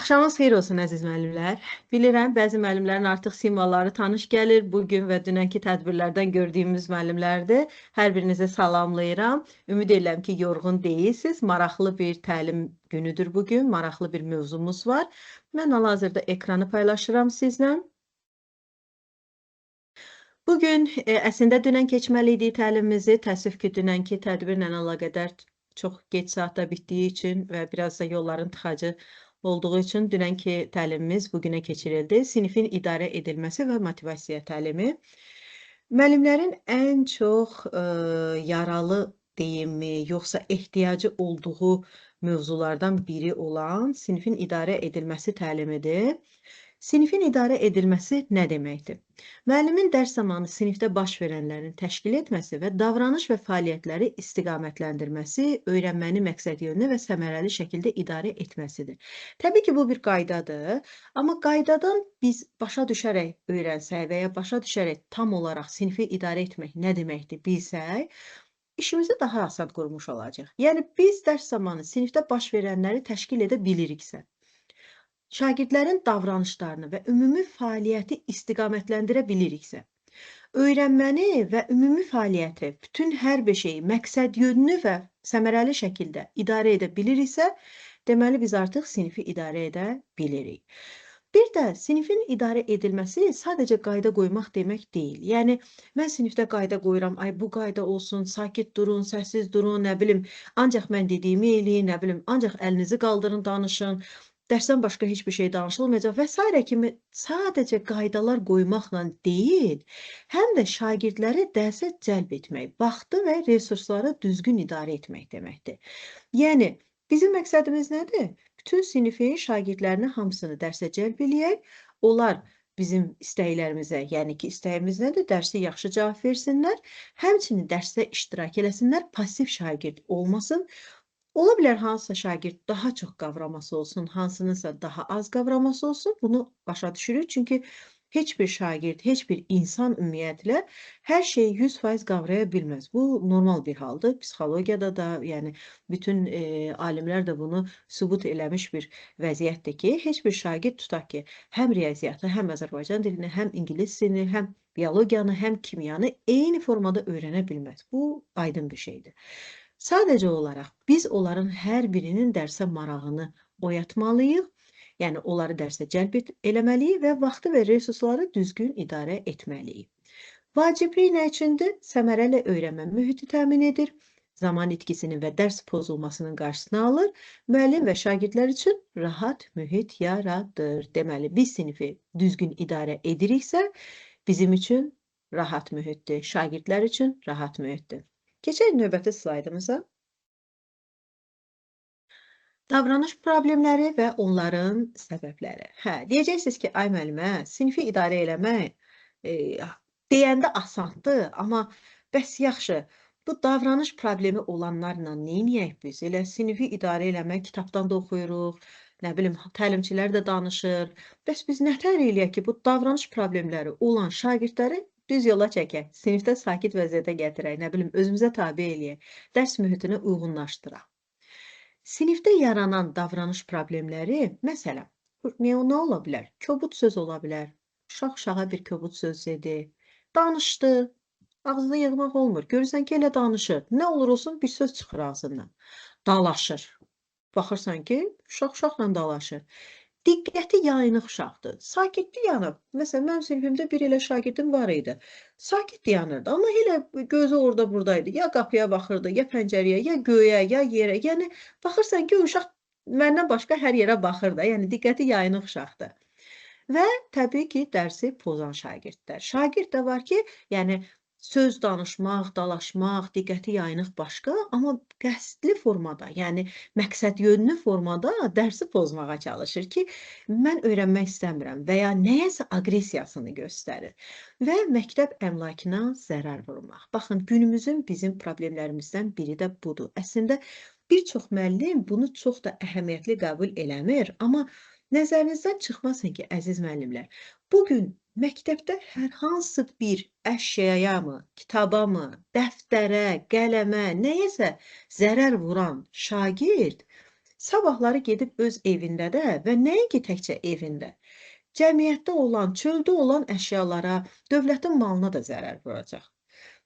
Axşamınız xeyir olsun əziz müəllimlər. Bilirəm, bəzi müəllimlərin artıq simaları tanış gəlir. Bugün və dünənki tədbirlərdən gördüyümüz müəllimlərdir. Hər birinizi salamlayıram. Ümid edirəm ki, yorğun deyilsiniz. Maraqlı bir təlim günüdür bugün. Maraqlı bir mövzumuz var. Mən hal-hazırda ekranı paylaşıram sizlə. Bugün əslində dünən keçməli idik təlimimizi. Təəssüf ki, dünənki tədbirlə əlaqədar çox gec saatda bitdiyi üçün və biraz da yolların tıxacı olduğu üçün dünənki təlimimiz bugünə keçirildi. Sinifin idarə edilməsi və motivasiya təlimi. Müəllimlərin ən çox yaralı deyimmi, yoxsa ehtiyacı olduğu mövzulardan biri olan sinifin idarə edilməsi təlimidir. Sinifin idarə edilməsi nə deməkdir? Müəllimin dərs zamanı sinifdə baş verənlərin təşkil etməsi və davranış və fəaliyyətləri istiqamətləndirməsi, öyrənməni məqsədyönlü və səmərəli şəkildə idarə etməsidir. Təbii ki, bu bir qaydadır, amma qaydadan biz başa düşərək öyrənsək və ya başa düşərək tam olaraq sinifi idarə etmək nə deməkdir bilsək, işimizi daha asan qurmuş olacaq. Yəni, biz dərs zamanı sinifdə baş verənləri təşkil edə biliriksə, şagirdlərin davranışlarını və ümumi fəaliyyəti istiqamətləndirə biliriksə, öyrənməni və ümumi fəaliyyəti, bütün hər bir şeyi məqsədyönlü və səmərəli şəkildə idarə edə biliriksə, deməli biz artıq sinifi idarə edə bilirik. Bir də sinifin idarə edilməsi sadəcə qayda qoymaq demək deyil. Yəni, mən sinifdə qayda qoyuram, ay bu qayda olsun, sakit durun, səssiz durun, nə bilim, ancaq mən dediyimi eləyin, nə bilim, ancaq əlinizi qaldırın, danışın, dərsdən başqa heç bir şey danışılmayacaq və sairə kimi sadəcə qaydalar qoymaqla deyil, həm də şagirdləri dərsə cəlb etmək, vaxtı və resursları düzgün idarə etmək deməkdir. Yəni, bizim məqsədimiz nədir? Bütün sinifin şagirdlərini hamısını dərsə cəlb eləyək, onlar bizim istəklərimizə, yəni ki, istəyimiz nədir? Dərsi yaxşı cavab versinlər, həmçinin dərsdə iştirak eləsinlər, pasiv şagird olmasın. Ola bilər hansısa şagird daha çox qavraması olsun, hansınınsa daha az qavraması olsun. Bunu başa düşürük. Çünki heç bir şagird, heç bir insan ümumiyyətlə hər şeyi 100% qavraya bilməz. Bu normal bir haldır. Psixologiyada da, yəni bütün alimlər də bunu sübut eləmiş bir vəziyyətdir ki, heç bir şagird tutaq ki, həm riyaziyyatı, həm Azərbaycan dilini, həm ingilis dilini, həm biologiyanı, həm kimyanı eyni formada öyrənə bilməz. Bu aydın bir şeydir. Sadəcə olaraq biz onların hər birinin dərsə marağını oyatmalıyıq, yəni onları dərsə cəlb eləməliyik və vaxtı və resursları düzgün idarə etməliyik. Vaciblik nə üçündür? Səmərəli öyrənmə mühiti təmin edir, zaman itkisinin və dərs pozulmasının qarşısını alır, müəllim və şagirdlər üçün rahat mühit yaradır. Deməli, biz sinifi düzgün idarə ediriksə, bizim üçün rahat mühitdir, şagirdlər üçün rahat mühitdir. Keçək növbəti slaydımıza. Davranış problemləri və onların səbəbləri. Hə, deyəcəksiniz ki, ay müəllimə, sinifi idarə eləmək deyəndə asandır, amma bəs yaxşı, bu davranış problemi olanlarla neyniyək biz? Elə sinifi idarə eləmək kitabdan da oxuyuruq, nə bilim, təlimçilər də danışır. Bəs biz nətər eləyək ki, bu davranış problemləri olan şagirdləri düz yola çəkək, sinifdə sakit vəziyyətə gətirək, nə bilim, özümüzə tabe eləyək, dərs mühitinə uyğunlaşdıraq. Sinifdə yaranan davranış problemləri, məsələn, nə ola bilər? Kobud söz ola bilər, uşaq uşağa bir kobud söz dedi, danışdı, ağzını yığmaq olmur, görürsən ki, elə danışır, nə olur olsun bir söz çıxır ağzından, dalaşır, baxırsan ki, uşaq uşaqla dalaşır. Diqqəti yayınıq uşaqdır. Sakit dayanıb. Məsələn, mənim sinifimdə bir elə şagirdim var idi. Sakit dayanırdı, amma elə gözü orada buradaydı. Ya qapıya baxırdı, ya pəncərəyə, ya göyə, ya yerə. Yəni, baxırsan ki, uşaq məndən başqa hər yerə baxır da. Yəni, diqqəti yayınıq uşaqdır. Və təbii ki, dərsi pozan şagirdlər. Şagird də var ki, yəni, söz danışmaq, dalaşmaq, diqqəti yayınıq başqa, amma qəsdli formada, yəni məqsədyönlü formada dərsi pozmağa çalışır ki, mən öyrənmək istəmirəm və ya nəyəsə aqressiyasını göstərir və məktəb əmlakına zərər vurmaq. Baxın, günümüzün bizim problemlərimizdən biri də budur. Əslində, bir çox müəllim bunu çox da əhəmiyyətli qəbul eləmir, amma nəzərinizdən çıxmasın ki, əziz müəllimlər, bugün məktəbdə hər hansı bir əşyaya mı, kitaba mı, dəftərə, qələmə, nəyəsə zərər vuran şagird Sabahları gedib öz evində də və nəinki təkcə evində, cəmiyyətdə olan, çöldə olan əşyalara, dövlətin malına da zərər vuracaq.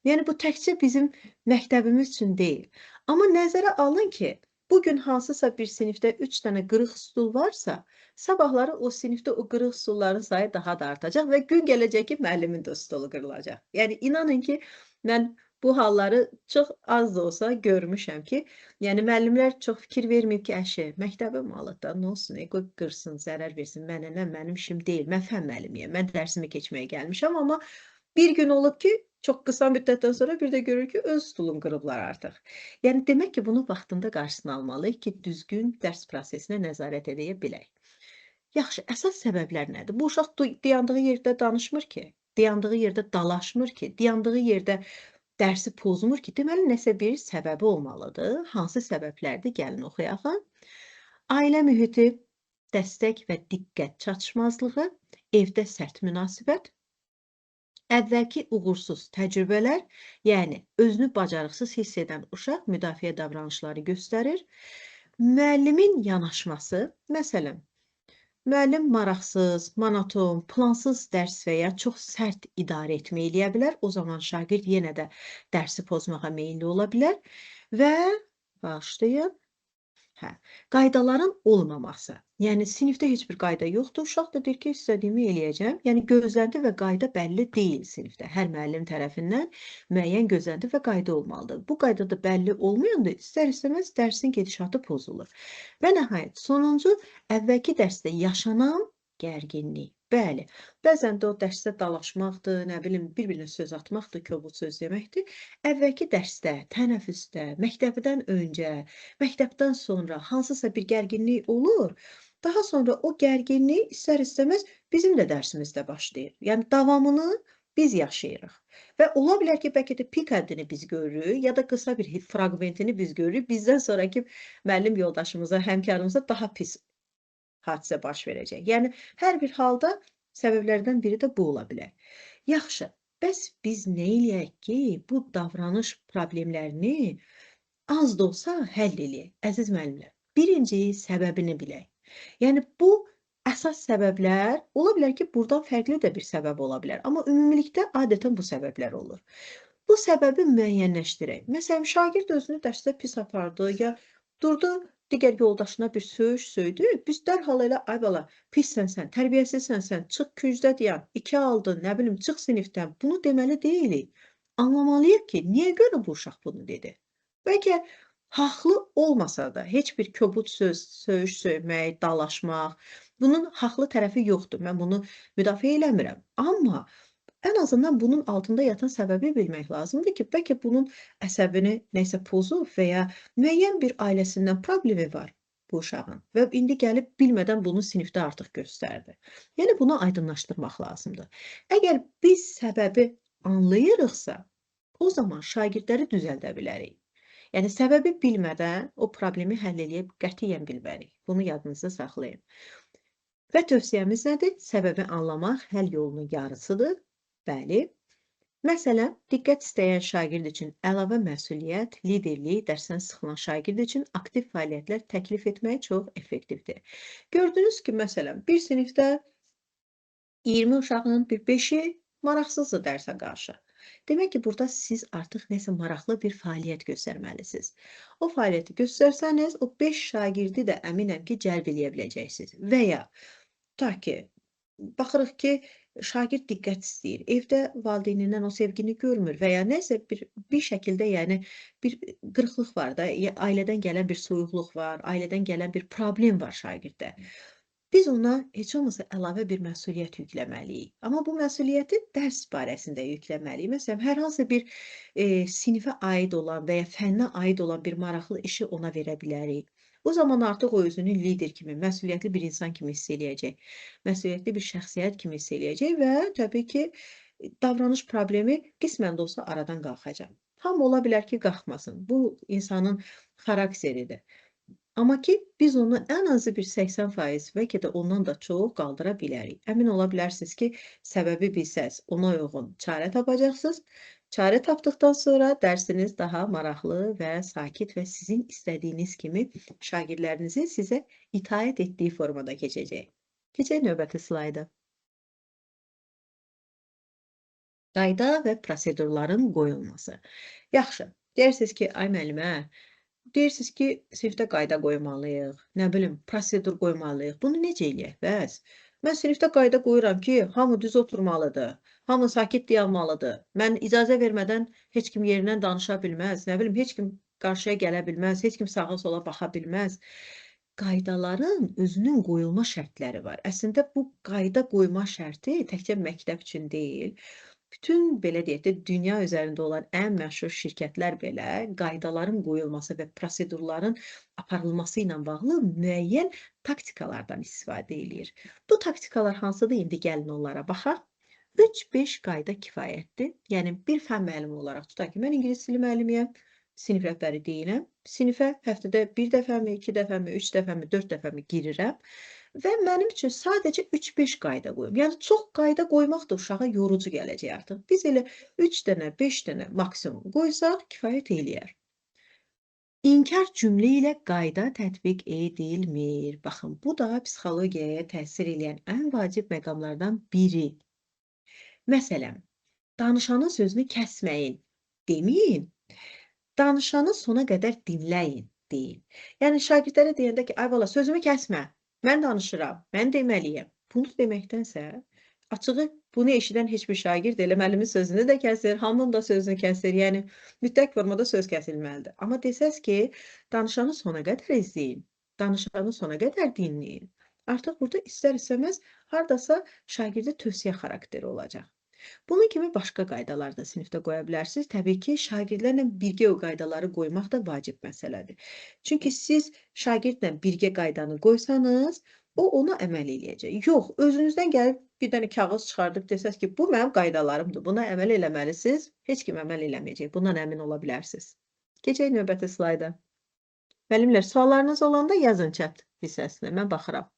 Yəni, bu təkcə bizim məktəbimiz üçün deyil. Amma nəzərə alın ki, bugün hansısa bir sinifdə 3 dənə qırıq stul varsa, sabahları o sinifdə o qırıq stulların sayı daha da artacaq və gün gələcək ki, müəllimin də stolu qırılacaq. Yəni, inanın ki, mən bu halları çox az da olsa görmüşəm ki, yəni müəllimlər çox fikir verməyib ki, əşi, məktəbin malıdır da, nə olsun, qoy qırsın, zərər versin, mənə nə, mənim işim deyil, mən fənn müəllimiyəm, mən dərsimi keçməyə gəlmişəm, amma bir gün olub ki, çox qısa müddətdən sonra bir də görür ki, öz stulun qırıblar artıq. Yəni, demək ki, bunu vaxtında qarşısını almalıyıq ki, düzgün dərs prosesinə nəzarət edə bilək. Yaxşı, əsas səbəblər nədir? Bu uşaq dayandığı yerdə danışmır ki, dayandığı yerdə dalaşmır ki, dayandığı yerdə dərsi pozmur ki, deməli, nəsə bir səbəbi olmalıdır. Hansı səbəblərdir? Gəlin oxuyaq. Ailə mühiti, dəstək və diqqət çatışmazlığı, evdə sərt münasibət, əvvəlki uğursuz təcrübələr, yəni özünü bacarıqsız hiss edən uşaq müdafiə davranışları göstərir. Müəllimin yanaşması, məsələn, müəllim maraqsız, monoton, plansız dərs və ya çox sərt idarə etmə eləyə bilər. O zaman şagird yenə də dərsi pozmağa meyilli ola bilər və bağışlayın. Hə, qaydaların olmaması. Yəni, sinifdə heç bir qayda yoxdur. Uşaq da deyir ki, istədiyimi eləyəcəm. Yəni, gözlənti və qayda bəlli deyil sinifdə. Hər müəllim tərəfindən müəyyən gözlənti və qayda olmalıdır. Bu qayda da bəlli olmayanda istər-istəməz dərsin gedişatı pozulur. Və nəhayət, sonuncu, əvvəlki dərsdə yaşanan gərginlik. Bəli, bəzən də o dərsdə dalaşmaqdır, nə bilim, bir-birinə söz atmaqdır, kobud söz deməkdir. Əvvəlki dərsdə, tənəffüsdə, məktəbdən öncə, məktəbdən sonra hansısa bir gərginlik olur. Daha sonra o gərginlik istər-istəməz bizim də dərsimizdə başlayır. Yəni, davamını biz yaşayırıq. Və ola bilər ki, bəlkə də pik həddini biz görürük ya da qısa bir fraqmentini biz görürük. Bizdən sonraki müəllim yoldaşımıza, həmkarımıza daha pis hadisə baş verəcək. Yəni, hər bir halda səbəblərdən biri də bu ola bilər. Yaxşı, bəs biz nə eləyək ki, bu davranış problemlərini az da olsa həll eləyək? Əziz müəllimlər, birinci səbəbini bilək. Yəni, bu əsas səbəblər ola bilər ki, buradan fərqli də bir səbəb ola bilər. Amma ümumilikdə adətən bu səbəblər olur. Bu səbəbi müəyyənləşdirək. Məsələn, şagird özünü dərsdə pis apardı ya durdu, digər yoldaşına bir söyüş söydü, biz dərhal elə, ay bala, pissən sən, tərbiyəsizsən sən, çıx kücdə dayan, 2 aldın, nə bilim, çıx sinifdən. Bunu deməli deyilik. Anlamalıyıq ki, niyə görə bu uşaq bunu dedi? Bəlkə haqlı olmasa da, heç bir kobud söz, söyüş söymək, dalaşmaq, bunun haqlı tərəfi yoxdur. Mən bunu müdafiə eləmirəm. Amma ən azından bunun altında yatan səbəbi bilmək lazımdır ki, bəlkə bunun əsəbini nəsə pozub və ya müəyyən bir ailəsindən problemi var bu uşağın və indi gəlib bilmədən bunu sinifdə artıq göstərdi. Yəni, bunu aydınlaşdırmaq lazımdır. Əgər biz səbəbi anlayırıqsa, o zaman şagirdləri düzəldə bilərik. Yəni, səbəbi bilmədən o problemi həll eləyib qətiyyən bilmərik. Bunu yadınızda saxlayın. Və tövsiyəmiz nədir? Səbəbi anlamaq həll yolunun yarısıdır. Bəli. Məsələn, diqqət istəyən şagird üçün əlavə məsuliyyət, liderlik, dərsdən sıxılan şagird üçün aktiv fəaliyyətlər təklif etmək çox effektivdir. Gördünüz ki, məsələn, bir sinifdə 20 uşağın bir 5-i maraqsızdır dərsə qarşı. Demək ki, burada siz artıq nəsə maraqlı bir fəaliyyət göstərməlisiniz. O fəaliyyəti göstərsəniz, o 5 şagirdi də əminəm ki, cəlb eləyə biləcəksiniz. Və ya, tutaq ki, baxırıq ki, şagird diqqət istəyir, evdə valideynindən o sevgini görmür və ya nəsə bir şəkildə, yəni bir qırıqlıq var da, ailədən gələn bir soyuqluq var, ailədən gələn bir problem var şagirddə. Biz ona heç olmasa əlavə bir məsuliyyət yükləməliyik. Amma bu məsuliyyəti dərs barəsində yükləməliyik. Məsələn, hər hansı bir sinifə aid olan və ya fənnə aid olan bir maraqlı işi ona verə bilərik. O zaman artıq o özünü lider kimi, məsuliyyətli bir insan kimi hiss eləyəcək, məsuliyyətli bir şəxsiyyət kimi hiss eləyəcək və təbii ki, davranış problemi qismən də olsa aradan qalxacaq. Tam ola bilər ki, qalxmasın. Bu insanın xarakteridir. Amma ki, biz onu ən azı bir 80% bəlkə də ondan da çox qaldıra bilərik. Əmin ola bilərsiniz ki, səbəbi bilsəz, ona uyğun çarə tapacaqsınız. Çarə tapdıqdan sonra dərsiniz daha maraqlı və sakit və sizin istədiyiniz kimi şagirdlərinizin sizə itaət etdiyi formada keçəcək. Keçək növbəti slayda. Qayda və prosedurların qoyulması. Yaxşı, deyirsiniz ki, ay müəllimə, deyirsiniz ki, sinifdə qayda qoymalıyıq, nə bilim, prosedur qoymalıyıq. Bunu necə eləyək bəs? Mən sinifdə qayda qoyuram ki, hamı düz oturmalıdır, hamı sakit dayanmalıdır. Mən icazə vermədən heç kim yerindən danışa bilməz, nə bilim, heç kim qarşıya gələ bilməz, heç kim sağa sola baxa bilməz. Qaydaların özünün qoyulma şərtləri var. Əslində, bu qayda qoyma şərti təkcə məktəb üçün deyil, bütün, belə deyək də, dünya üzərində olan ən məşhur şirkətlər belə qaydaların qoyulması və prosedurların aparılması ilə bağlı müəyyən taktikalardan istifadə eləyir. Bu taktikalar hansıdır? İndi gəlin onlara baxaq. 3-5 qayda kifayətdir. Yəni, bir fənn müəllimi olaraq tutaq ki, mən ingilis dili müəllimiyəm, sinif rəhbəri deyiləm. Sinifə həftədə bir dəfəmi, 2 dəfəmi, 3 dəfəmi, 4 dəfəmi girirəm və mənim üçün sadəcə 3-5 qayda qoyum. Yəni, çox qayda qoymaq da uşağa yorucu gələcək artıq. Biz elə 3 dənə, 5 dənə maksimum qoysaq kifayət eləyər. İnkar cümlə ilə qayda tətbiq edilmir. Baxın, bu da psixologiyaya təsir eləyən ən vacib məqamlardan biri. Məsələn, danışanın sözünü kəsməyin, deməyin. Danışanı sona qədər dinləyin, deyin. Yəni, şagirdlərə deyəndə ki, ay bala, sözümü kəsmə, mən danışıram, mən deməliyəm. Bunu deməkdənsə, açığı bunu eşidən heç bir şagird elə müəllimin sözünü də kəsir, hamının da sözünü kəsir. Yəni, mütləq formada söz kəsilməlidir. Amma desəz ki, danışanı sona qədər izləyin, danışanı sona qədər dinləyin. Artıq burada istər-istəməz haradasa şagirdə tövsiyə xarakteri olacaq. Bunun kimi başqa qaydalar da sinifdə qoya bilərsiniz. Təbii ki, şagirdlərlə birgə o qaydaları qoymaq da vacib məsələdir. Çünki siz şagirdlə birgə qaydanı qoysanız, o ona əməl eləyəcək. Yox, özünüzdən gəlib bir dənə kağız çıxardıb desəz ki, bu mənim qaydalarımdır, buna əməl eləməlisiniz, heç kim əməl eləməyəcək. Bundan əmin ola bilərsiniz. Keçək növbəti slayda. Müəllimlər, suallarınız olanda yazın chat hissəsinə, mən baxıram.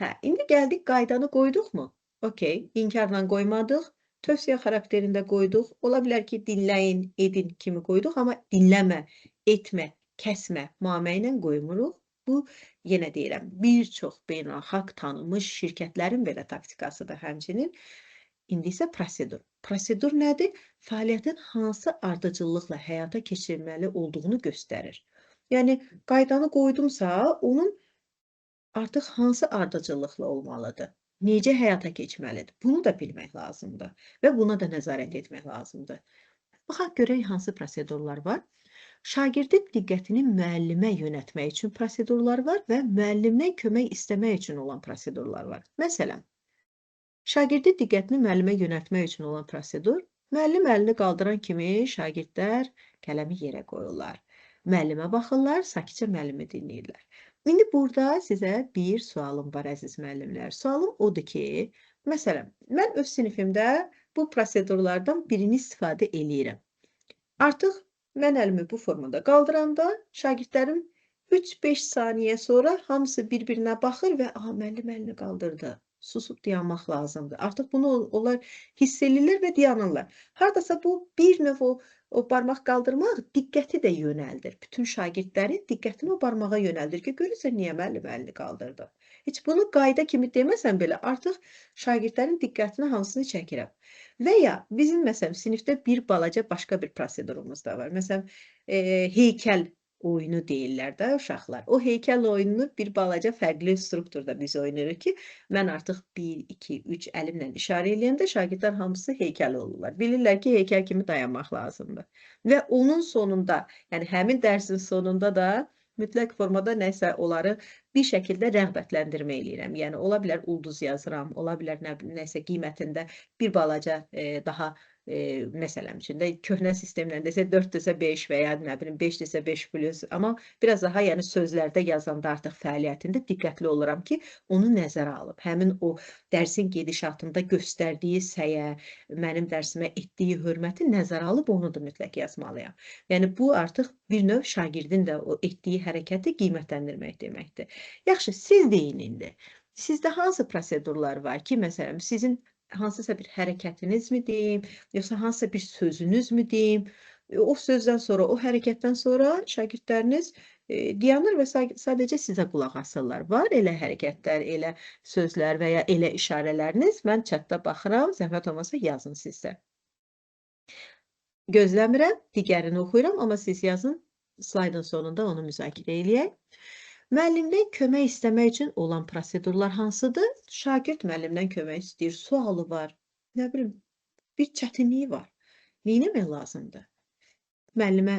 Hə, indi gəldik, qaydanı qoyduqmu? Okey, inkarla qoymadıq, tövsiyə xarakterində qoyduq. Ola bilər ki, dinləyin, edin kimi qoyduq, amma dinləmə, etmə, kəsmə müamə ilə qoymuruq. Bu, yenə deyirəm, bir çox beynəlxalq tanınmış şirkətlərin belə taktikasıdır həmçinin. İndi isə prosedur. Prosedur nədir? Fəaliyyətin hansı ardıcıllıqla həyata keçirilməli olduğunu göstərir. Yəni, qaydanı qoydumsa, onun artıq hansı ardıcıllıqla olmalıdır? Necə həyata keçməlidir? Bunu da bilmək lazımdır və buna da nəzarət etmək lazımdır. Baxaq görək hansı prosedurlar var. Şagirdin diqqətini müəllimə yönəltmək üçün prosedurlar var və müəllimdən kömək istəmək üçün olan prosedurlar var. Məsələn, şagirdin diqqətini müəllimə yönəltmək üçün olan prosedur, müəllim əlini qaldıran kimi şagirdlər qələmi yerə qoyurlar. Müəllimə baxırlar, sakitcə müəllimi dinləyirlər. İndi burada sizə bir sualım var, əziz müəllimlər. Sualım odur ki, məsələn, mən öz sinifimdə bu prosedurlardan birini istifadə eləyirəm. Artıq mən əlimi bu formada qaldıranda şagirdlərim 3-5 saniyə sonra hamısı bir-birinə baxır və aha, müəllim əlini qaldırdı. Susub dayanmaq lazımdır. Artıq bunu onlar hiss eləyirlər və dayanırlar. Haradasa bu bir növ o barmaq qaldırmaq diqqəti də yönəldir. Bütün şagirdlərin diqqətini o barmağa yönəldir ki, görürsən niyə müəllim əlini qaldırdı. Heç bunu qayda kimi deməsəm belə artıq şagirdlərin diqqətini hansını çəkirəm. Və ya bizim məsələn sinifdə bir balaca başqa bir prosedurumuz da var. Məsələn, heykəl oyunu deyirlər də uşaqlar. O heykəl oyununu bir balaca fərqli strukturda biz oynayırıq ki, mən artıq 1, 2, 3 əlimlə işarə eləyəndə şagirdlər hamısı heykəl olurlar. Bilirlər ki, heykəl kimi dayanmaq lazımdır. Və onun sonunda, yəni həmin dərsin sonunda da mütləq formada nəsə onları bir şəkildə rəğbətləndirmə eləyirəm. Yəni, ola bilər ulduz yazıram, ola bilər nəsə qiymətində bir balaca daha məsələn üçün də köhnə sistemlə desə 4 desə 5 və ya nə bilim 5 desə 5 plus, amma biraz daha yəni sözlərdə yazanda artıq fəaliyyətində diqqətli oluram ki, onu nəzərə alıb. Həmin o dərsin gedişatında göstərdiyi səyə, mənim dərsimə etdiyi hörməti nəzərə alıb onu da mütləq yazmalıyam. Yəni bu artıq bir növ şagirdin də o etdiyi hərəkəti qiymətləndirmək deməkdir. Yaxşı, siz deyin indi. Sizdə hansı prosedurlar var ki, məsələn, sizin Hansısa bir hərəkətinizmi deyim, yoxsa hansısa bir sözünüzmü deyim? O sözdən sonra, o hərəkətdən sonra şagirdləriniz dayanır və sadəcə sizə qulaq asırlar. Var elə hərəkətlər, elə sözlər və ya elə işarələriniz. Mən chatda baxıram, zəhmət olmasa yazın sizdə. Gözləmirəm, digərini oxuyuram, amma siz yazın, slaydın sonunda onu müzakirə eləyək. Müəllimdən kömək istəmək üçün olan prosedurlar hansıdır? Şagird müəllimdən kömək istəyir, sualı var, nə bilim, bir çətinliyi var. Nə etmək lazımdır? Müəllimə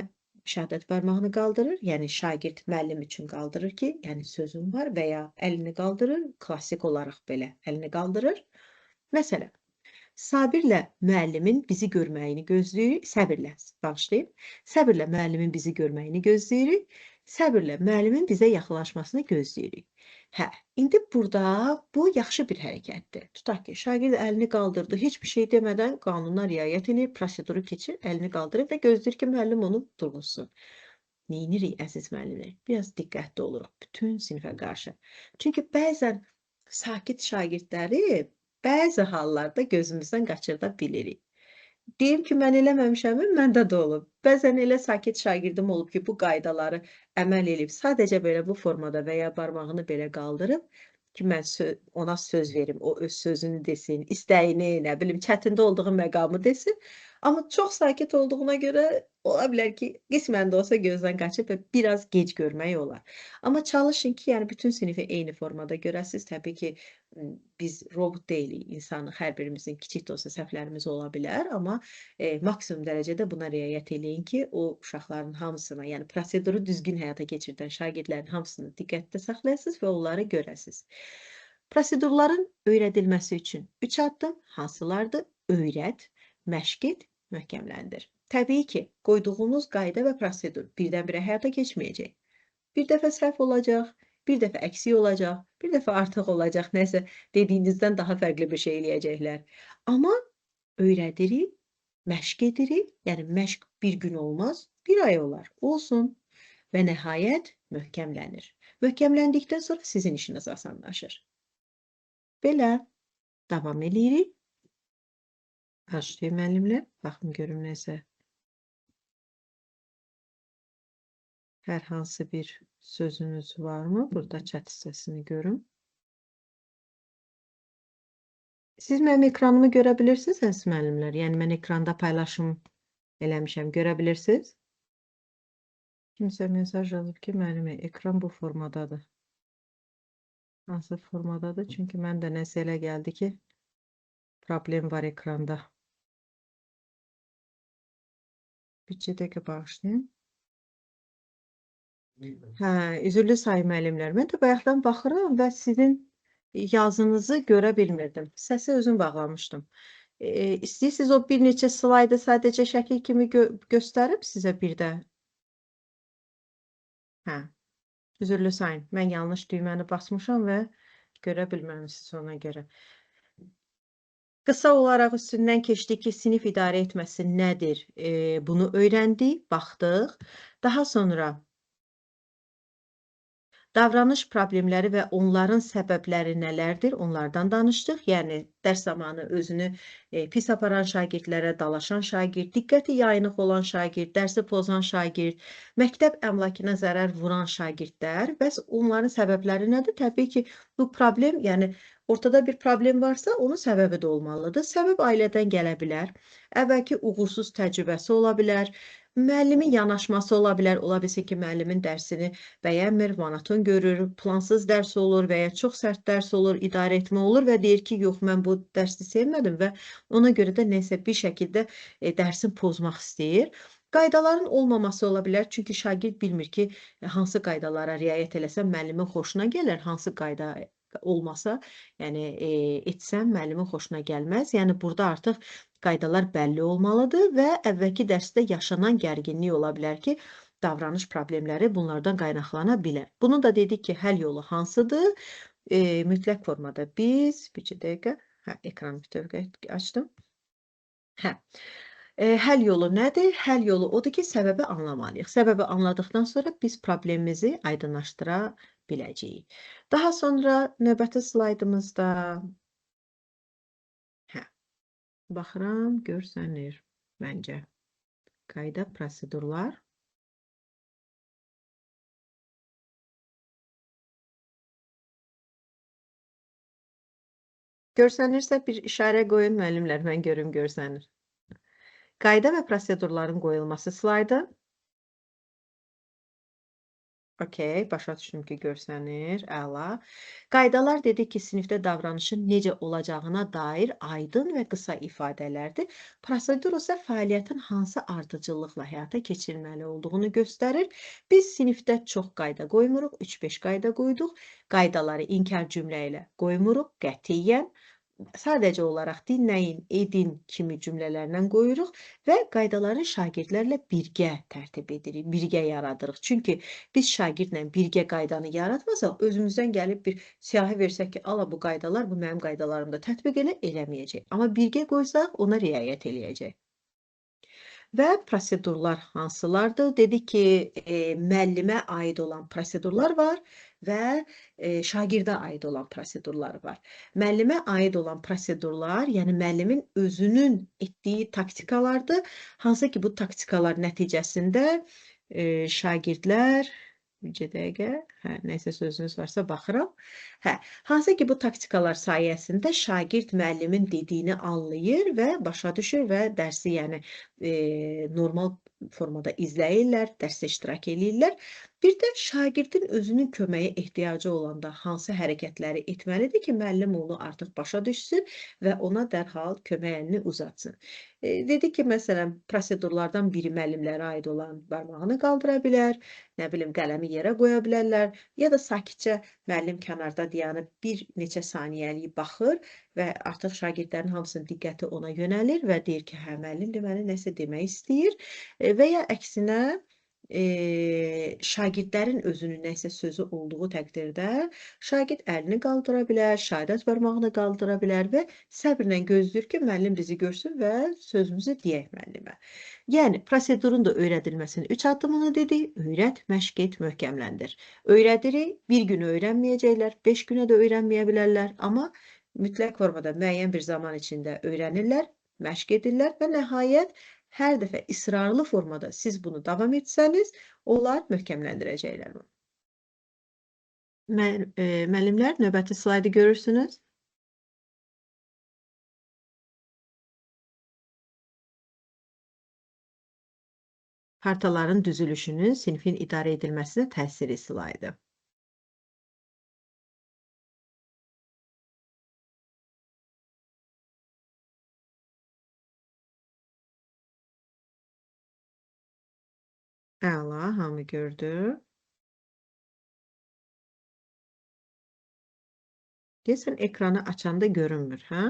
şəhadət barmağını qaldırır, yəni şagird müəllim üçün qaldırır ki, yəni sözüm var və ya əlini qaldırır, klassik olaraq belə əlini qaldırır. Məsələn, Sabirlə müəllimin bizi görməyini gözləyirik, səbirlə, bağışlayın, səbirlə müəllimin bizi görməyini gözləyirik, səbirlə müəllimin bizə yaxınlaşmasını gözləyirik. Hə, indi burada bu yaxşı bir hərəkətdir. Tutaq ki, şagird əlini qaldırdı, heç bir şey demədən qanuna riayət edir, proseduru keçir, əlini qaldırır və gözləyir ki, müəllim onu durğuzsun. Neynirik, əziz müəllimlər? Biraz diqqətli oluruq bütün sinifə qarşı. Çünki bəzən sakit şagirdləri bəzi hallarda gözümüzdən qaçırda bilirik. Deyim ki, mən eləməmişəm, məndə də olub. Bəzən elə sakit şagirdim olub ki, bu qaydaları əməl eləyib, sadəcə belə bu formada və ya barmağını belə qaldırıb ki, mən ona söz verim, o öz sözünü desin, istəyini, nə bilim, çətində olduğu məqamı desin. Amma çox sakit olduğuna görə ola bilər ki, qismən də olsa gözdən qaçıb və biraz gec görmək olar. Amma çalışın ki, yəni bütün sinifi eyni formada görəsiniz. Təbii ki, biz robot deyilik, insanıq, hər birimizin kiçik də olsa səhvlərimiz ola bilər, amma maksimum dərəcədə buna riayət eləyin ki, o uşaqların hamısına, yəni proseduru düzgün həyata keçirdən şagirdlərin hamısını diqqətdə saxlayasınız və onları görəsiniz. Prosedurların öyrədilməsi üçün 3 addım hansılardır? Öyrət, məşq et, möhkəmləndir. Təbii ki, qoyduğunuz qayda və prosedur birdən-birə həyata keçməyəcək. Bir dəfə səhv olacaq, bir dəfə əksik olacaq, bir dəfə artıq olacaq, nəsə dediyinizdən daha fərqli bir şey eləyəcəklər. Amma öyrədirik, məşq edirik, yəni məşq bir gün olmaz, bir ay olar, olsun və nəhayət möhkəmlənir. Möhkəmləndikdən sonra sizin işiniz asanlaşır. Belə davam eləyirik. Başlayın müəllimlər, baxın görüm nəsə. Hər hansı bir sözünüz varmı? Burada chat hissəsini görüm. Siz mənim ekranımı görə bilirsiniz, əziz müəllimlər? Yəni, mən ekranda paylaşım eləmişəm. Görə bilirsiniz? Kimsə mesaj yazıb ki, müəllimə, ekran bu formadadır. Hansı formadadır? Çünki mən də nəsə elə gəldi ki, problem var ekranda. Bir dəqiqə bağışlayın. Hə, üzürlü sayın müəllimlər. Mən də bayaqdan baxıram və sizin yazınızı görə bilmirdim. Səsi özüm bağlamışdım. İstəyirsiniz o bir neçə slaydı sadəcə şəkil kimi göstərib sizə bir də. Hə, üzürlü sayın. Mən yanlış düyməni basmışam və görə bilməmişsiniz ona görə. Qısa olaraq üstündən keçdik ki, sinif idarə etməsi nədir? Bunu öyrəndik, baxdıq. Daha sonra davranış problemləri və onların səbəbləri nələrdir? Onlardan danışdıq. Yəni, dərs zamanı özünü pis aparan şagirdlərə, dalaşan şagird, diqqəti yayınıq olan şagird, dərsi pozan şagird, məktəb əmlakına zərər vuran şagirdlər. Bəs onların səbəbləri nədir? Təbii ki, bu problem, yəni ortada bir problem varsa, onun səbəbi də olmalıdır. Səbəb ailədən gələ bilər, əvvəlki uğursuz təcrübəsi ola bilər, müəllimin yanaşması ola bilər. Ola bilsin ki, müəllimin dərsini bəyənmir, monoton görür, plansız dərs olur və ya çox sərt dərs olur, idarə etmə olur və deyir ki, yox, mən bu dərsi sevmədim və ona görə də nəsə bir şəkildə dərsini pozmaq istəyir. Qaydaların olmaması ola bilər, çünki şagird bilmir ki, hansı qaydalara riayət eləsəm müəllimin xoşuna gələr, hansı qayda olmasa, yəni etsəm müəllimin xoşuna gəlməz. Yəni burada artıq qaydalar bəlli olmalıdır və əvvəlki dərsdə yaşanan gərginlik ola bilər ki, davranış problemləri bunlardan qaynaqlana bilər. Bunu da dedik ki, həll yolu hansıdır? Mütləq formada biz, bir dəqiqə, hə, ekranı bütövlükdə açdım. Hə. Həll yolu nədir? Həll yolu odur ki, səbəbi anlamalıyıq. Səbəbi anladıqdan sonra biz problemimizi aydınlaşdıra biləcəyik. Daha sonra növbəti slaydımızda, hə, Baxıram, görsənir məncə. Qayda, prosedurlar. Görsənirsə bir işarə qoyun müəllimlər, mən görüm görsənir. Qayda və prosedurların qoyulması slaydı. Okey, başa düşdüm ki, görsənir. Əla. Qaydalar dedik ki, sinifdə davranışın necə olacağına dair aydın və qısa ifadələrdir. Prosedur isə fəaliyyətin hansı ardıcıllıqla həyata keçirilməli olduğunu göstərir. Biz sinifdə çox qayda qoymuruq, 3-5 qayda qoyduq. Qaydaları inkar cümlə ilə qoymuruq qətiyyən. Sadəcə olaraq dinləyin, edin kimi cümlələrlə qoyuruq və qaydaları şagirdlərlə birgə tərtib edirik, birgə yaradırıq. Çünki biz şagirdlə birgə qaydanı yaratmasaq, özümüzdən gəlib bir siyahı versək ki, ala bu qaydalar, bu mənim qaydalarımda tətbiq elə, eləməyəcək. Amma birgə qoysaq, ona riayət eləyəcək. Və prosedurlar hansılardır? Dedik ki, müəllimə aid olan prosedurlar var və şagirdə aid olan prosedurlar var. Müəllimə aid olan prosedurlar, yəni müəllimin özünün etdiyi taktikalardır. Hansı ki, bu taktikalar nəticəsində şagirdlər, bircə dəqiqə, hə, nəsə sözünüz varsa baxıram. Hə, hansı ki, bu taktikalar sayəsində şagird müəllimin dediyini anlayır və başa düşür və dərsi, yəni normal formada izləyirlər, dərsdə iştirak eləyirlər. Bir də şagirdin özünün köməyə ehtiyacı olanda hansı hərəkətləri etməlidir ki, müəllim onu artıq başa düşsün və ona dərhal kömək əlini uzatsın. Dedik ki, məsələn, prosedurlardan biri müəllimlərə aid olan barmağını qaldıra bilər, nə bilim, qələmi yerə qoya bilərlər ya da sakitcə müəllim kənarda dayanıb bir neçə saniyəlik baxır və artıq şagirdlərin hamısının diqqəti ona yönəlir və deyir ki, hə, müəllim deməli nəsə demək istəyir və ya əksinə şagirdlərin özünün nəsə sözü olduğu təqdirdə şagird əlini qaldıra bilər, şəhadət barmağını qaldıra bilər və səbirlə gözləyir ki, müəllim bizi görsün və sözümüzü deyək müəllimə. Yəni, prosedurun da öyrədilməsinin 3 addımını dedik. Öyrət, məşq et, möhkəmləndir. Öyrədirik, bir gün öyrənməyəcəklər, 5 günə də öyrənməyə bilərlər, amma mütləq formada müəyyən bir zaman içində öyrənirlər, məşq edirlər və nəhayət hər dəfə israrlı formada siz bunu davam etsəniz, onlar möhkəmləndirəcəklər bunu. Müəllimlər, növbəti slaydı görürsünüz. Partaların düzülüşünün sinifin idarə edilməsinə təsiri slaydı. Əla, hamı gördü. Deyəsən, ekranı açanda görünmür, hə?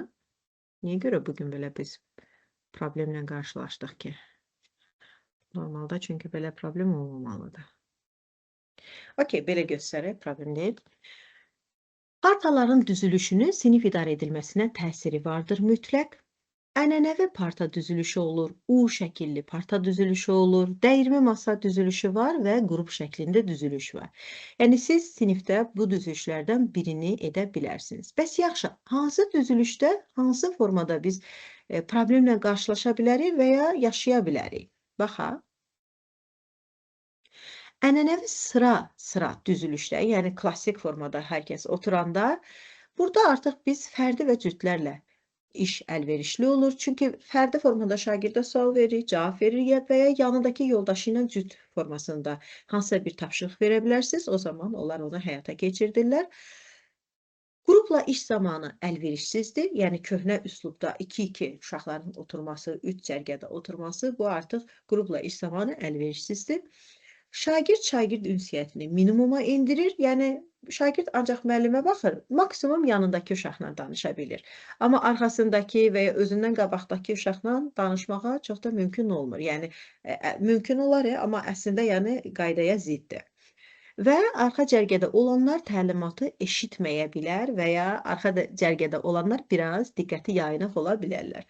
Niyə görə bugün belə biz problemlə qarşılaşdıq ki? Normalda çünki belə problem olmamalıdır. Okey, belə göstərək, problem deyil. Partaların düzülüşünün sinif idarə edilməsinə təsiri vardır mütləq. Ənənəvi parta düzülüşü olur, U şəkilli parta düzülüşü olur, dəyirmi masa düzülüşü var və qrup şəklində düzülüş var. Yəni, siz sinifdə bu düzülüşlərdən birini edə bilərsiniz. Bəs yaxşı, hansı düzülüşdə, hansı formada biz problemlə qarşılaşa bilərik və ya yaşaya bilərik? Baxa. Ənənəvi sıra-sıra düzülüşdə, yəni klassik formada hər kəs oturanda, burada artıq biz fərdi və cütlərlə iş əlverişli olur. Çünki fərdi formada şagirdə sual verir, cavab verir və ya yanındakı yoldaşı ilə cüt formasında hansısa bir tapşırıq verə bilərsiniz. O zaman onlar onu həyata keçirdirlər. Qrupla iş zamanı əlverişsizdir. Yəni köhnə üslubda 2-2 uşaqların oturması, 3 cərgədə oturması bu artıq qrupla iş zamanı əlverişsizdir. Şagird-şagird ünsiyyətini minimuma endirir. Yəni şagird ancaq müəllimə baxır, maksimum yanındakı uşaqla danışa bilir. Amma arxasındakı və ya özündən qabaqdakı uşaqla danışmağa çox da mümkün olmur. Yəni mümkün olar, amma əslində yəni qaydaya ziddir. Və arxa cərgədə olanlar təlimatı eşitməyə bilər və ya arxa cərgədə olanlar biraz diqqəti yayınıq ola bilərlər.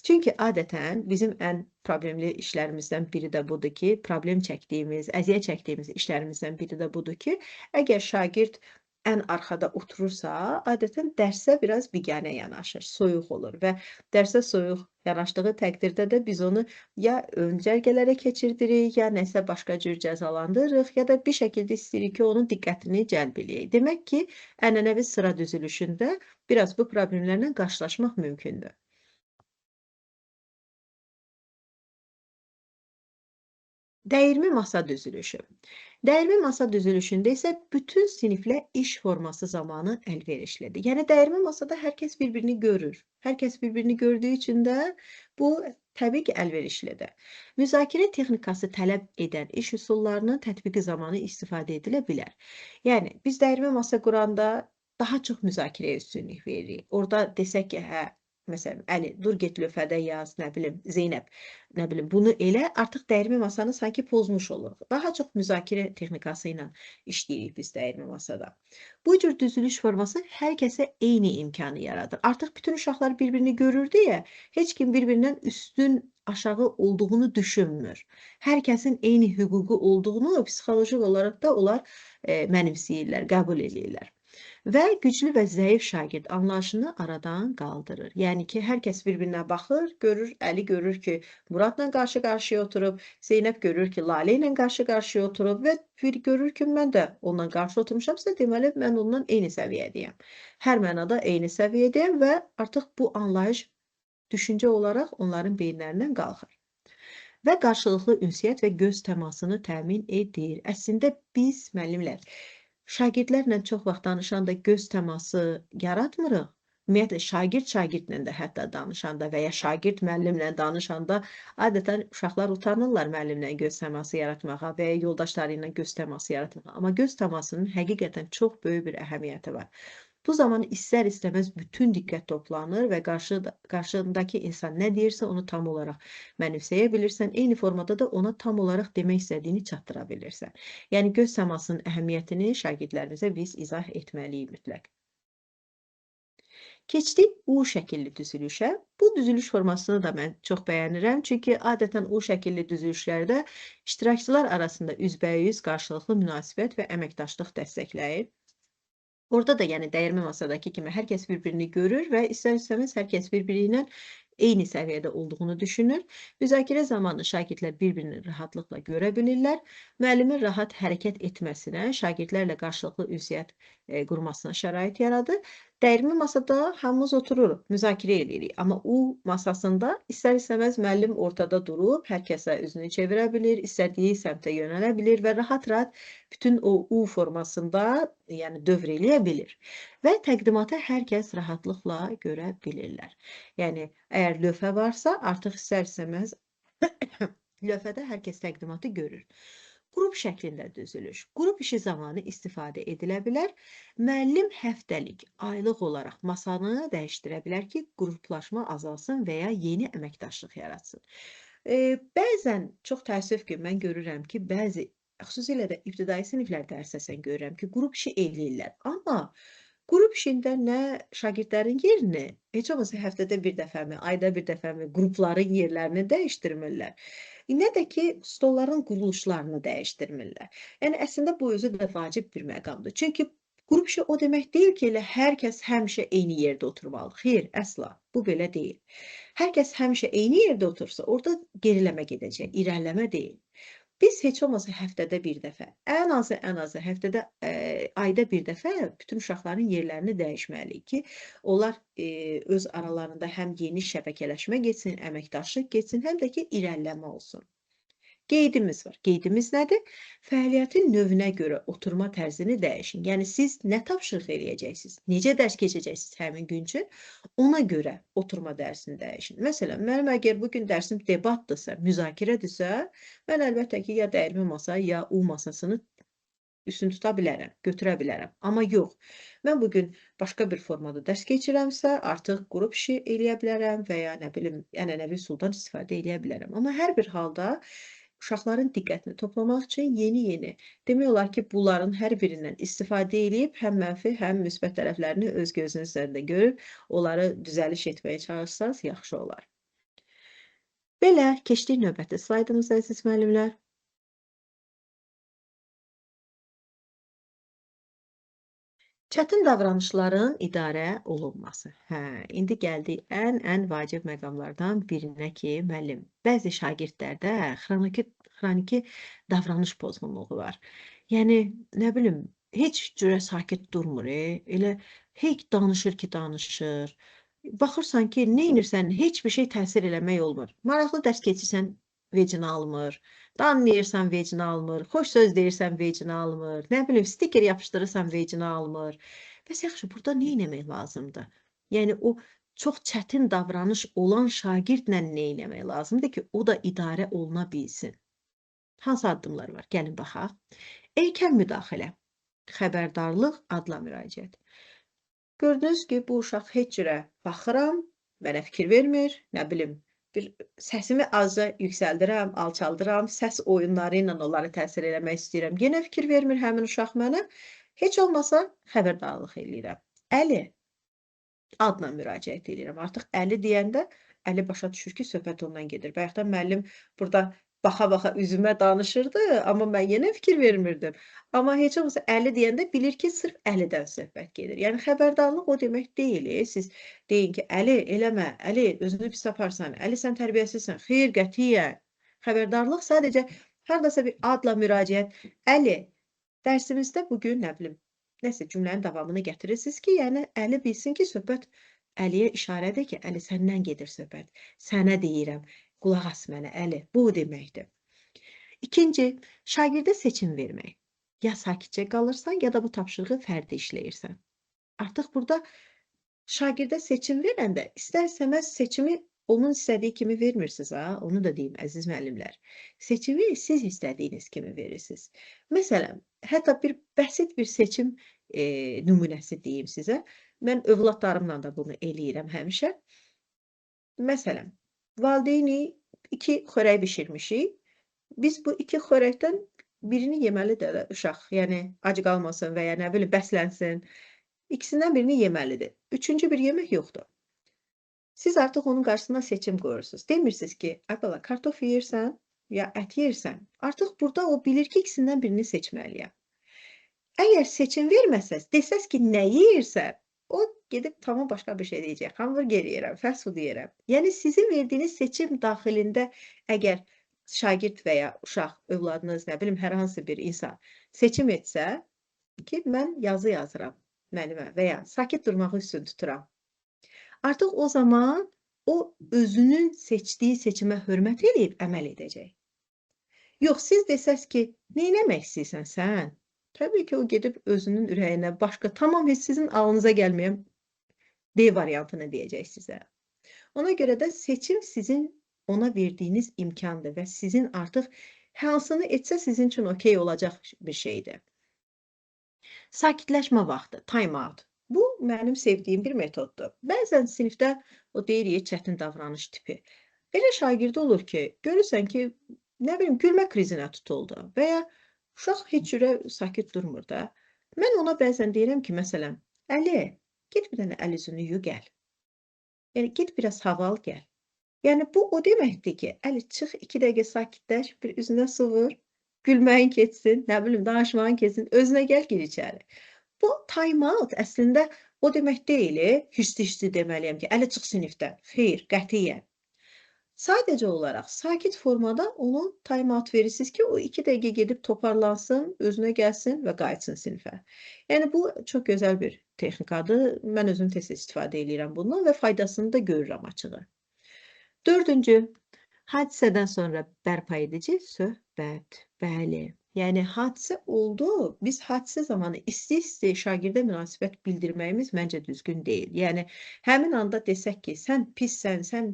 Çünki adətən bizim ən problemli işlərimizdən biri də budur ki, problem çəkdiyimiz, əziyyət çəkdiyimiz işlərimizdən biri də budur ki, əgər şagird ən arxada oturursa, adətən dərsə biraz biganə yanaşır, soyuq olur və dərsə soyuq yanaşdığı təqdirdə də biz onu ya ön cərgələrə keçirdirik, ya nəsə başqa cür cəzalandırırıq, ya da bir şəkildə istəyirik ki, onun diqqətini cəlb eləyək. Demək ki, ənənəvi sıra düzülüşündə biraz bu problemlərlə qarşılaşmaq mümkündür. Dəyirmi masa düzülüşü. Dəyirmi masa düzülüşündə isə bütün siniflə iş forması zamanı əlverişlidir. Yəni, dəyirmi masada hər kəs bir-birini görür. Hər kəs bir-birini gördüyü üçün də bu təbii ki, əlverişlidir. Müzakirə texnikası tələb edən iş üsullarının tətbiqi zamanı istifadə edilə bilər. Yəni, biz dəyirmi masa quranda daha çox müzakirəyə üstünlük veririk. Orada desək ki, hə, məsələn, Əli, dur get lövhədə yaz, nə bilim, Zeynəb, nə bilim, bunu elə, artıq dəyirmi masanı sanki pozmuş oluruq. Daha çox müzakirə texnikası ilə işləyirik biz dəyirmi masada. Bu cür düzülüş forması hər kəsə eyni imkanı yaradır. Artıq bütün uşaqlar bir-birini görür deyə heç kim bir-birindən üstün, aşağı olduğunu düşünmür. Hər kəsin eyni hüququ olduğunu psixoloji olaraq da onlar mənimsəyirlər, qəbul eləyirlər. Və güclü və zəif şagird anlayışını aradan qaldırır. Yəni ki, hər kəs bir-birinə baxır, görür, Əli görür ki, Muradla qarşı-qarşıya oturub, Zeynəb görür ki, Lalə ilə qarşı-qarşıya oturub və bir görür ki, mən də ondan qarşı oturmuşamsa, deməli, mən ondan eyni səviyyədəyəm. Hər mənada eyni səviyyədəyəm və artıq bu anlayış düşüncə olaraq onların beyinlərindən qalxır. Və qarşılıqlı ünsiyyət və göz təmasını təmin edir. Əslində, biz müəllimlər şagirdlərlə çox vaxt danışanda göz təması yaratmırıq. Ümumiyyətlə, şagird şagirdlə də hətta danışanda və ya şagird müəllimlə danışanda adətən uşaqlar utanırlar müəllimlə göz təması yaratmağa və ya yoldaşları ilə göz təması yaratmağa. Amma göz təmasının həqiqətən çox böyük bir əhəmiyyəti var. Bu zaman istər-istəməz bütün diqqət toplanır və qarşındakı insan nə deyirsə onu tam olaraq mənimsəyə bilirsən. Eyni formada da ona tam olaraq demək istədiyini çatdıra bilirsən. Yəni, göz təmasının əhəmiyyətini şagirdlərimizə biz izah etməliyik mütləq. Keçdik U şəkilli düzülüşə. Bu düzülüş formasını da mən çox bəyənirəm. Çünki adətən U şəkilli düzülüşlərdə iştirakçılar arasında üzbəyüz qarşılıqlı münasibət və əməkdaşlıq dəstəkləyir. Orada da, yəni dəyirmi masadakı kimi hər kəs bir-birini görür və istər-istəməz hər kəs bir-biri ilə eyni səviyyədə olduğunu düşünür. Müzakirə zamanı şagirdlər bir-birini rahatlıqla görə bilirlər. Müəllimin rahat hərəkət etməsinə, şagirdlərlə qarşılıqlı ünsiyyət qurmasına şərait yaradır. Dəyirmi masada hamımız otururuq, müzakirə edirik. Amma U masasında istər-istəməz müəllim ortada durub, hər kəsə üzünü çevirə bilir, istədiyi səmtə yönələ bilir və rahat-rahat bütün o U formasında, yəni dövr eləyə bilir. Və təqdimatı hər kəs rahatlıqla görə bilirlər. Yəni, əgər lövhə varsa, artıq istər-istəməz lövhədə hər kəs təqdimatı görür. Qrup şəklində düzülüş. Qrup işi zamanı istifadə edilə bilər. Müəllim həftəlik, aylıq olaraq masanı dəyişdirə bilər ki, qruplaşma azalsın və ya yeni əməkdaşlıq yaratsın. Bəzən çox təəssüf ki, mən görürəm ki, bəzi, xüsusilə də ibtidai siniflərdə əsasən görürəm ki, qrup işi eləyirlər. Amma qrup işində nə şagirdlərin yerini, heç olmasa həftədə bir dəfəmi, ayda bir dəfəmi qrupların yerlərini dəyişdirmirlər. Nə də ki, stolların quruluşlarını dəyişdirmirlər. Yəni, əslində, bu özü də vacib bir məqamdır. Çünki qrup işi o demək deyil ki, elə hər kəs həmişə eyni yerdə oturmalıdır. Xeyr, əsla, bu belə deyil. Hər kəs həmişə eyni yerdə otursa, orada geriləmə gedəcək, irəliləmə deyil. Biz heç olmasa həftədə bir dəfə, ən azı həftədə, ayda bir dəfə bütün uşaqların yerlərini dəyişməliyik ki, onlar öz aralarında həm yeni şəbəkələşmə getsin, əməkdaşlıq getsin, həm də ki, irəliləmə olsun. Qeydimiz var. Qeydimiz nədir? Fəaliyyətin növünə görə oturma tərzini dəyişin. Yəni, siz nə tapşırıq eləyəcəksiniz, necə dərs keçəcəksiniz həmin gün üçün, ona görə oturma dərsini dəyişin. Məsələn, mənim əgər bugün dərsim debatdırsa, müzakirədirsə, mən əlbəttə ki, ya dəyirmi masa, ya U masasını üstün tuta bilərəm, götürə bilərəm. Amma yox, mən bugün başqa bir formada dərs keçirəmsə, artıq qrup işi eləyə bilərəm və ya nə bilim, ənənəvi üsuldan istifadə eləyə bilərəm. Amma hər bir halda uşaqların diqqətini toplamaq üçün yeni-yeni, demək olar ki, bunların hər birindən istifadə eləyib, həm mənfi, həm müsbət tərəflərini öz gözünüz üzərində görüb, onları düzəliş etməyə çalışsanız, yaxşı olar. Belə, keçdik növbəti slaydımıza, əziz müəllimlər. Çətin davranışların idarə olunması. Hə, indi gəldik ən vacib məqamlardan birinə ki, müəllim, bəzi şagirdlərdə xroniki davranış pozğunluğu var. Yəni, nə bilim, heç cürə sakit durmur, elə heç danışır ki, danışır. Baxırsan ki, nə edirsən, heç bir şey təsir eləmək olmur. Maraqlı dərs keçirsən, vecini almır. Danlayırsan, vecini almır. Xoş söz deyirsən, vecini almır. Nə bilim, stiker yapışdırırsan, vecini almır. Bəs yaxşı, burada nə etmək lazımdır? Yəni, o çox çətin davranış olan şagirdlə nə etmək lazımdır ki, o da idarə oluna bilsin? Hansı addımlar var? Gəlin baxaq. Erkən müdaxilə, xəbərdarlıq, adla müraciət. Gördünüz ki, bu uşaq heç cürə baxıram, mənə fikir vermir, nə bilim, bir səsimi azca yüksəldirəm, alçaldıram, səs oyunları ilə onları təsir eləmək istəyirəm. Yenə fikir vermir həmin uşaq mənə. Heç olmasa xəbərdarlıq eləyirəm. Əli adla müraciət eləyirəm. Artıq Əli deyəndə Əli başa düşür ki, söhbət ondan gedir. Bayaqdan müəllim burada baxa-baxa üzümə danışırdı, amma mən yenə fikir vermirdim. Amma heç olmasa Əli deyəndə bilir ki, sırf Əlidən söhbət gedir. Yəni, xəbərdarlıq o demək deyil. Siz deyin ki, Əli eləmə, Əli özünü pis aparsan, Əli sən tərbiyəsizsən. Xeyr, qətiyyən. Xəbərdarlıq sadəcə haradasa bir adla müraciət. Əli, dərsimizdə bugün, nə bilim, nəsə cümlənin davamını gətirirsiniz ki, yəni Əli bilsin ki, söhbət Əliyə işarədir ki, Əli səndən gedir söhbət. Sənə deyirəm. Qulaq as mənə, Əli. Bu deməkdir. İkinci, şagirdə seçim vermək. Ya sakitcə qalırsan, ya da bu tapşırığı fərdi işləyirsən. Artıq burada şagirdə seçim verəndə istər-istəməz seçimi onun istədiyi kimi vermirsiniz, ha? Onu da deyim, əziz müəllimlər. Seçimi siz istədiyiniz kimi verirsiniz. Məsələn, hətta bir bəsit bir seçim nümunəsi deyim sizə. Mən övladlarımla da bunu eləyirəm həmişə. Məsələn, valideyni 2 xörək bişirmişik. Biz bu 2 xörəkdən birini yeməlidir də uşaq. Yəni, acı qalmasın və ya nə bilim, bəslənsin. İkisindən birini yeməlidir. Üçüncü bir yemək yoxdur. Siz artıq onun qarşısına seçim qoyursunuz. Demirsiniz ki, ay bala, kartof yeyirsən ya ət yeyirsən. Artıq burada o bilir ki, ikisindən birini seçməliyəm. Əgər seçim verməsəz, desəz ki, nə yeyirsən, o gedib tamam başqa bir şey deyəcək. Hamburger yeyirəm, fast food yeyirəm. Yəni, sizin verdiyiniz seçim daxilində əgər şagird və ya uşaq, övladınız, nə bilim, hər hansı bir insan seçim etsə ki, mən yazı yazıram müəllimə və ya sakit durmağı üstün tuturam. Artıq o zaman o özünün seçdiyi seçimə hörmət eləyib əməl edəcək. Yox, siz desəz ki, nə eləmək istəyirsən sən? Təbii ki, o gedib özünün ürəyinə başqa, tamam heç sizin ağlınıza gəlməyən D variantını deyəcək sizə. Ona görə də seçim sizin ona verdiyiniz imkandır və sizin artıq hansını etsə sizin üçün okey olacaq bir şeydir. Sakitləşmə vaxtı, time out. Bu, mənim sevdiyim bir metoddur. Bəzən sinifdə o deyirik çətin davranış tipi. Elə şagird olur ki, görürsən ki, nə bilim, gülmə krizinə tutuldu və ya uşaq heç cürə sakit durmur da. Mən ona bəzən deyirəm ki, məsələn, Əli, get bir dənə əl üzünü yu gəl. Yəni, get biraz hava al gəl. Yəni, bu o deməkdir ki, Əli, çıx 2 dəqiqə sakitləş, bir üzünə su vur, gülməyin keçsin, nə bilim, danışmağın keçsin, özünə gəl, gir içəri. Bu time out əslində o demək deyil, hirsli-hirsli deməliyəm ki, Əli çıx sinifdən. Xeyr, qətiyyən. Sadəcə olaraq sakit formada onu time out verirsiniz ki, o 2 dəqiqə gedib toparlansın, özünə gəlsin və qayıtsın sinifə. Yəni, bu çox gözəl bir texnikadır. Mən özüm tez-tez istifadə eləyirəm bundan və faydasını da görürəm açığı. Dördüncü, hadisədən sonra bərpa edici söhbət. Bəli. Yəni, hadisə oldu, biz hadisə zamanı isti-isti şagirdə münasibət bildirməyimiz məncə düzgün deyil. Yəni, həmin anda desək ki, sən pissən, sən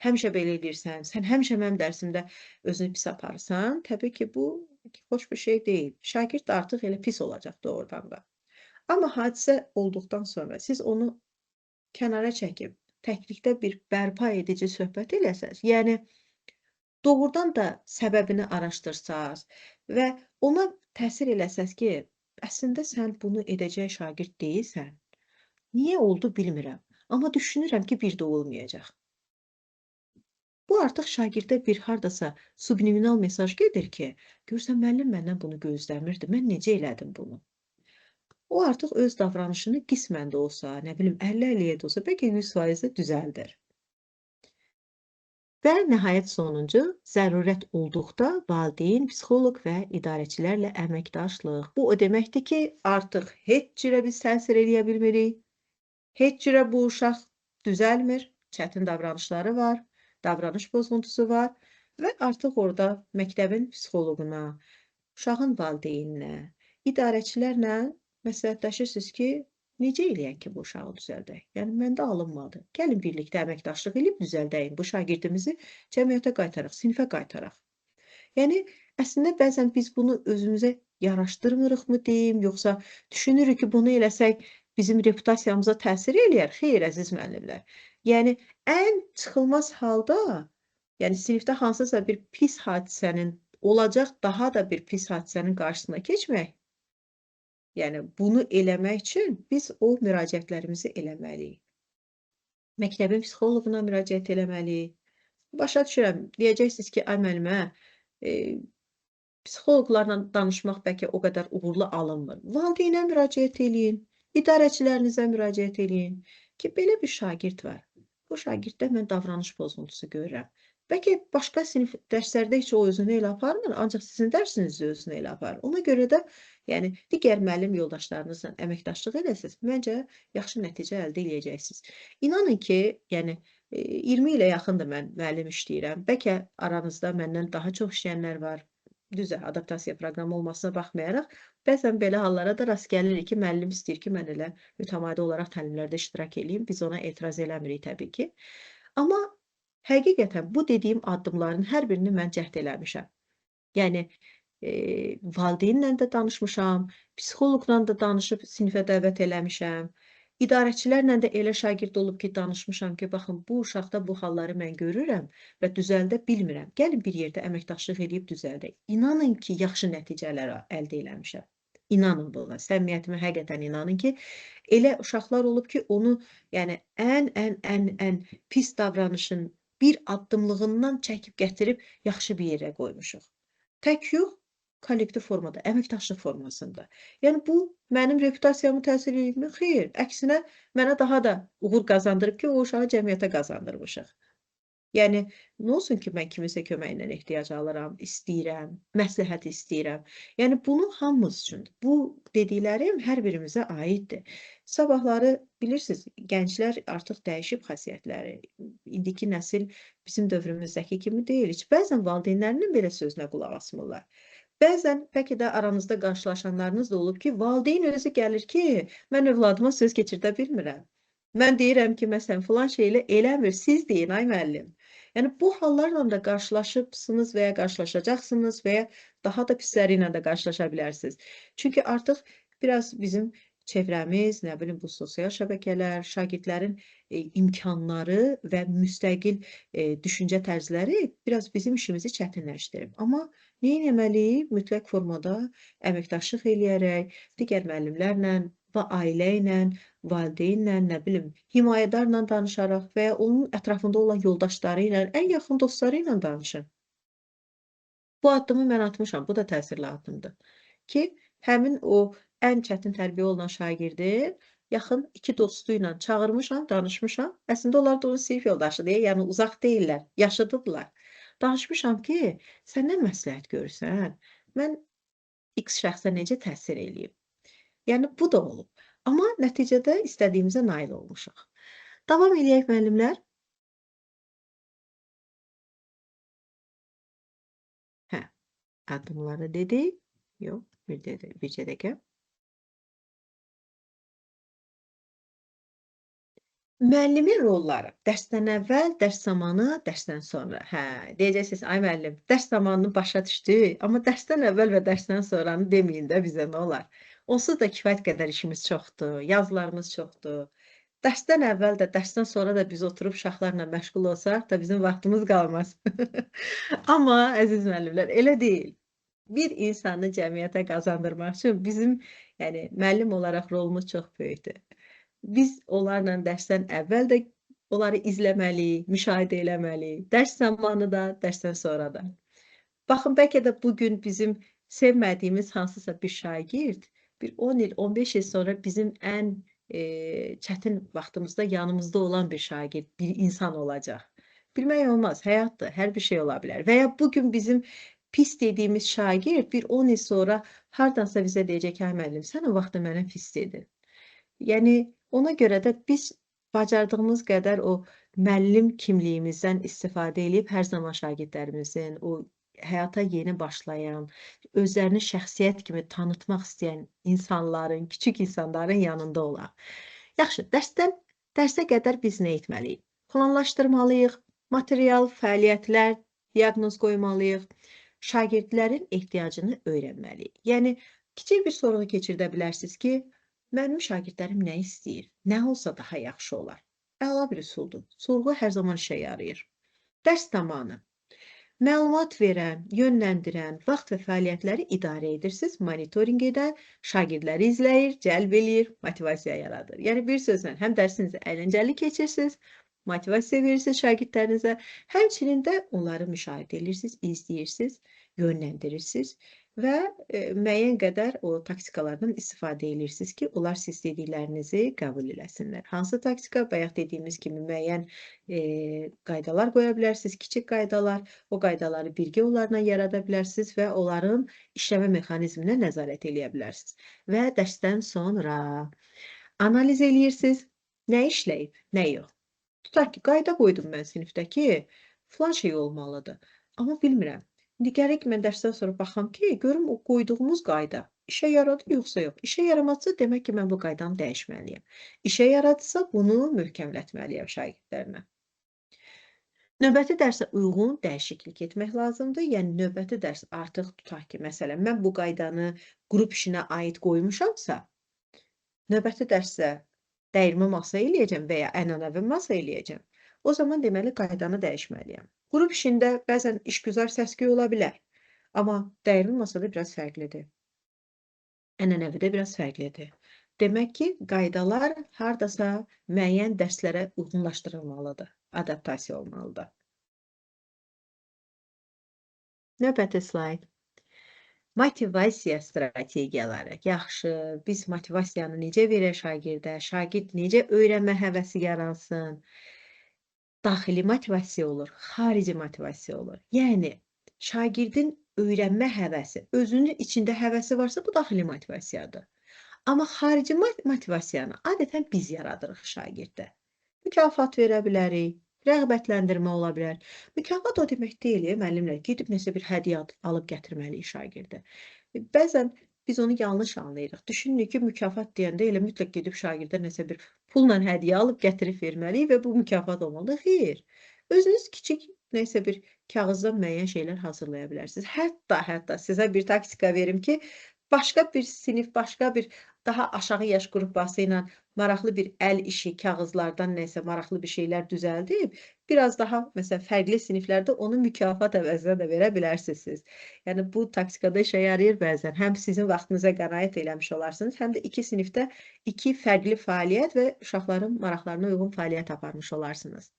həmişə belə edirsən, sən həmişə mənim dərsimdə özünü pis aparırsan, təbii ki, bu xoş bir şey deyil. Şagird də artıq elə pis olacaq doğrudan da. Amma hadisə olduqdan sonra siz onu kənara çəkib, təklikdə bir bərpa edici söhbət eləsəz, yəni, doğrudan da səbəbini araşdırsaz və ona təsir eləsəz ki, əslində sən bunu edəcək şagird deyilsən, niyə oldu bilmirəm, amma düşünürəm ki, bir də olmayacaq. Bu artıq şagirdə bir hardasa subliminal mesaj gedir ki, görsən müəllim məndən bunu gözləmirdi, mən necə elədim bunu? O artıq öz davranışını qismən də olsa, nə bilim 50-50-yə də olsa, bəlkə 100% də düzəldir. Və nəhayət sonuncu, zərurət olduqda valideyn, psixoloq və idarəçilərlə əməkdaşlıq. Bu o deməkdir ki, artıq heç cürə biz təsir eləyə bilmirik. Heç cürə bu uşaq düzəlmir, çətin davranışları var, davranış pozuntusu var və artıq orada məktəbin psixoloquna, uşağın valideyninə, idarəçilərlə məsləhətləşirsiniz ki, necə eləyək ki, bu uşağı düzəldək? Yəni, məndə alınmadı. Gəlin birlikdə əməkdaşlıq eləyib düzəldəyin. Bu şagirdimizi cəmiyyətə qaytaraq, sinifə qaytaraq. Yəni, əslində bəzən biz bunu özümüzə yaraşdırmırıqmı deyim, yoxsa düşünürük ki, bunu eləsək bizim reputasiyamıza təsir eləyər? Xeyr, əziz müəllimlər. Yəni, ən çıxılmaz halda, yəni sinifdə hansısa bir pis hadisənin, olacaq daha da bir pis hadisənin qarşısına keçmək, yəni bunu eləmək üçün biz o müraciətlərimizi eləməliyik. Məktəbin psixoloquna müraciət eləməliyik. Başa düşürəm, deyəcəksiniz ki, ay müəllimə, psixoloqlarla danışmaq bəlkə o qədər uğurlu alınmır. Valideynə müraciət eləyin, idarəçilərinizə müraciət eləyin ki, belə bir şagird var. Bu şagirddə mən davranış pozuntusu görürəm. Bəlkə başqa sinif dərslərdə heç o özünü elə aparmır, ancaq sizin dərsinizdə özünü elə aparır. Ona görə də, yəni digər müəllim yoldaşlarınızla əməkdaşlıq edəsiniz, məncə yaxşı nəticə əldə eləyəcəksiniz. İnanın ki, yəni 20 ilə yaxındır mən müəllim işləyirəm. Bəlkə aranızda məndən daha çox işləyənlər var. Düzdür, adaptasiya proqramı olmasına baxmayaraq, bəzən belə hallara da rast gəlirik ki, müəllim istəyir ki, mən elə mütəmadi olaraq təlimlərdə iştirak eləyim. Biz ona etiraz eləmirik təbii ki. Amma həqiqətən bu dediyim addımların hər birini mən cəhd eləmişəm. Yəni, valideynlə də danışmışam, psixoloqla da danışıb sinifə dəvət eləmişəm, idarəçilərlə də elə şagird olub ki, danışmışam ki, baxın, bu uşaqda bu halları mən görürəm və düzəldə bilmirəm. Gəlin bir yerdə əməkdaşlıq eləyib düzəldək. İnanın ki, yaxşı nəticələr əldə eləmişəm. İnanın buna, səmimiyyətimə həqiqətən inanın ki, elə uşaqlar olub ki, onu, yəni ən pis davranışın bir addımlığından çəkib gətirib yaxşı bir yerə qoymuşuq. Tək yox, kollektiv formada, əməkdaşlıq formasında. Yəni, bu mənim reputasiyamı təsir edibmi? Xeyr, əksinə mənə daha da uğur qazandırıb ki, o uşağı cəmiyyətə qazandırmışıq. Yəni, nə olsun ki, mən kimisə köməyindən ehtiyac alıram, istəyirəm, məsləhət istəyirəm. Yəni, bunu hamımız üçündür. Bu dediklərim hər birimizə aiddir. Sabahları, bilirsiniz, gənclər artıq dəyişib xasiyyətləri. İndiki nəsil bizim dövrümüzdəki kimi deyil. Heç bəzən valideynlərinin belə sözünə qulaq asmırlar. Bəzən, bəlkə də aranızda qarşılaşanlarınız da olub ki, valideyn özü gəlir ki, mən övladıma söz keçirdə bilmirəm. Mən deyirəm ki, məsələn, filan şeylə eləmir, siz deyin, ay müəllim. Yəni, bu hallarla da qarşılaşıbsınız və ya qarşılaşacaqsınız və ya daha da pisləri ilə də qarşılaşa bilərsiniz. Çünki artıq biraz bizim çevrəmiz, nə bilim, bu sosial şəbəkələr, şagirdlərin imkanları və müstəqil düşüncə tərzləri biraz bizim işimizi çətinləşdirib. Amma nə etməliyik? Mütləq formada əməkdaşlıq eləyərək, digər müəllimlərlə və ailə ilə, valideynlə, nə bilim, himayədarla danışaraq və ya onun ətrafında olan yoldaşları ilə, ən yaxın dostları ilə danışın. Bu addımı mən atmışam, bu da təsirli addımdır ki, həmin o ən çətin tərbiyə olunan şagirdi yaxın iki dostu ilə çağırmışam, danışmışam. Əslində, onlar da onun sinif yoldaşı deyə, yəni uzaq deyirlər, yaşıdırlar. Danışmışam ki, sən nə məsləhət görürsən, mən X şəxsə necə təsir eləyib? Yəni, bu da olub. Amma nəticədə istədiyimizə nail olmuşuq. Davam eləyək, müəllimlər. Hə, addımları dedik. Yox, bircə dəqiqə. Müəllimin rolları. Dərsdən əvvəl, dərs zamanı, dərsdən sonra. Hə, deyəcəksiniz, ay müəllim, dərs zamanını başa düşdük, amma dərsdən əvvəl və dərsdən sonranı deməyin də bizə nə olar. Onsuz da kifayət qədər işimiz çoxdur, yazılarımız çoxdur. Dərsdən əvvəl də, dərsdən sonra da biz oturub uşaqlarla məşğul olsaq da bizim vaxtımız qalmaz. Amma əziz müəllimlər, elə deyil. Bir insanı cəmiyyətə qazandırmaq üçün bizim, yəni müəllim olaraq rolumuz çox böyükdür. Biz onlarla dərsdən əvvəl də onları izləməliyik, müşahidə eləməliyik. Dərs zamanı da, dərsdən sonra da. Baxın, bəlkə də bugün bizim sevmədiyimiz hansısa bir şagird bir 10 il, 15 il sonra bizim ən çətin vaxtımızda yanımızda olan bir şagird, bir insan olacaq. Bilmək olmaz, həyatdır, hər bir şey ola bilər. Və ya bugün bizim pis dediyimiz şagird bir 10 il sonra hardansa bizə deyəcək ki, hə müəllim, sən o vaxtda mənə pis dedin. Yəni, ona görə də biz bacardığımız qədər o müəllim kimliyimizdən istifadə edib hər zaman şagirdlərimizin, o həyata yeni başlayan, özlərini şəxsiyyət kimi tanıtmaq istəyən insanların, kiçik insanların yanında olaq. Yaxşı, dərsə qədər biz nə etməliyik? Planlaşdırmalıyıq, material, fəaliyyətlər, diaqnoz qoymalıyıq, şagirdlərin ehtiyacını öyrənməliyik. Yəni, kiçik bir sorğu keçirdə bilərsiniz ki, mənim şagirdlərim nə istəyir? Nə olsa daha yaxşı olar? Əla bir üsuldur. Sorğu hər zaman işə yarayır. Dərs zamanı məlumat verən, yönləndirən, vaxt və fəaliyyətləri idarə edirsiniz, monitorinq edən, şagirdləri izləyir, cəlb eləyir, motivasiya yaradır. Yəni, bir sözlə, həm dərsinizi əyləncəli keçirsiniz, motivasiya verirsiniz şagirdlərinizə, həmçinin də onları müşahidə edirsiniz, izləyirsiniz, yönləndirirsiniz və müəyyən qədər o taktikalardan istifadə edirsiniz ki, onlar siz dediklərinizi qəbul eləsinlər. Hansı taktika? Bayaq dediyimiz kimi müəyyən qaydalar qoya bilərsiniz, kiçik qaydalar, o qaydaları birgə onlarla yarada bilərsiniz və onların işləmə mexanizminə nəzarət eləyə bilərsiniz. Və dərsdən sonra analiz eləyirsiniz, nə işləyib, nə yox. Tutaq ki, qayda qoydum mən sinifdə ki, filan şey olmalıdır, amma bilmirəm. İndi gərək mən dərsdən sonra baxam ki, görüm o qoyduğumuz qayda işə yaradı yoxsa yox. İşə yaramazsa demək ki, mən bu qaydanı dəyişməliyəm. İşə yaradısa bunu möhkəmlətməliyəm şagirdlərimə. Növbəti dərsə uyğun dəyişiklik etmək lazımdır. Yəni, növbəti dərs artıq tutaq ki, məsələn, mən bu qaydanı qrup işinə aid qoymuşamsa, növbəti dərsdə dəyirmə masa eləyəcəm və ya ənənəvi masa eləyəcəm. O zaman deməli, qaydanı dəyişməliyəm. Qrup işində bəzən işgüzar səs-küy ola bilər, amma dəyirmi masada biraz fərqlidir. Ənənəvidə biraz fərqlidir. Demək ki, qaydalar hardasa müəyyən dərslərə uyğunlaşdırılmalıdır, adaptasiya olmalıdır. Növbəti slayd. Motivasiya strategiyaları. Yaxşı, biz motivasiyanı necə verək şagirdə, şagird necə öyrənmə həvəsi yaransın? Daxili motivasiya olur, xarici motivasiya olur. Yəni, şagirdin öyrənmə həvəsi, özünün içində həvəsi varsa, bu daxili motivasiyadır. Amma xarici motivasiyanı adətən biz yaradırıq şagirddə. Mükafat verə bilərik, rəğbətləndirmə ola bilər. Mükafat o demək deyil, müəllimlər gedib nəsə bir hədiyyə alıb gətirməliyik şagirdə. Bəzən biz onu yanlış anlayırıq. Düşünürük ki, mükafat deyəndə elə mütləq gedib şagirdə nəsə bir pulla hədiyyə alıb gətirib verməliyik və bu mükafat olmalıdır. Xeyr. Özünüz kiçik nəsə bir kağızdan müəyyən şeylər hazırlaya bilərsiniz. Hətta sizə bir taktika verim ki, başqa bir sinif, başqa bir daha aşağı yaş qrupası ilə maraqlı bir əl işi, kağızlardan nəsə maraqlı bir şeylər düzəldib, biraz daha məsələn fərqli siniflərdə onu mükafat əvəzinə də verə bilərsiniz siz. Yəni bu taktikada işə yarayır bəzən. Həm sizin vaxtınıza qənaət eləmiş olarsınız, həm də iki sinifdə iki fərqli fəaliyyət və uşaqların maraqlarına uyğun fəaliyyət aparmış olarsınız.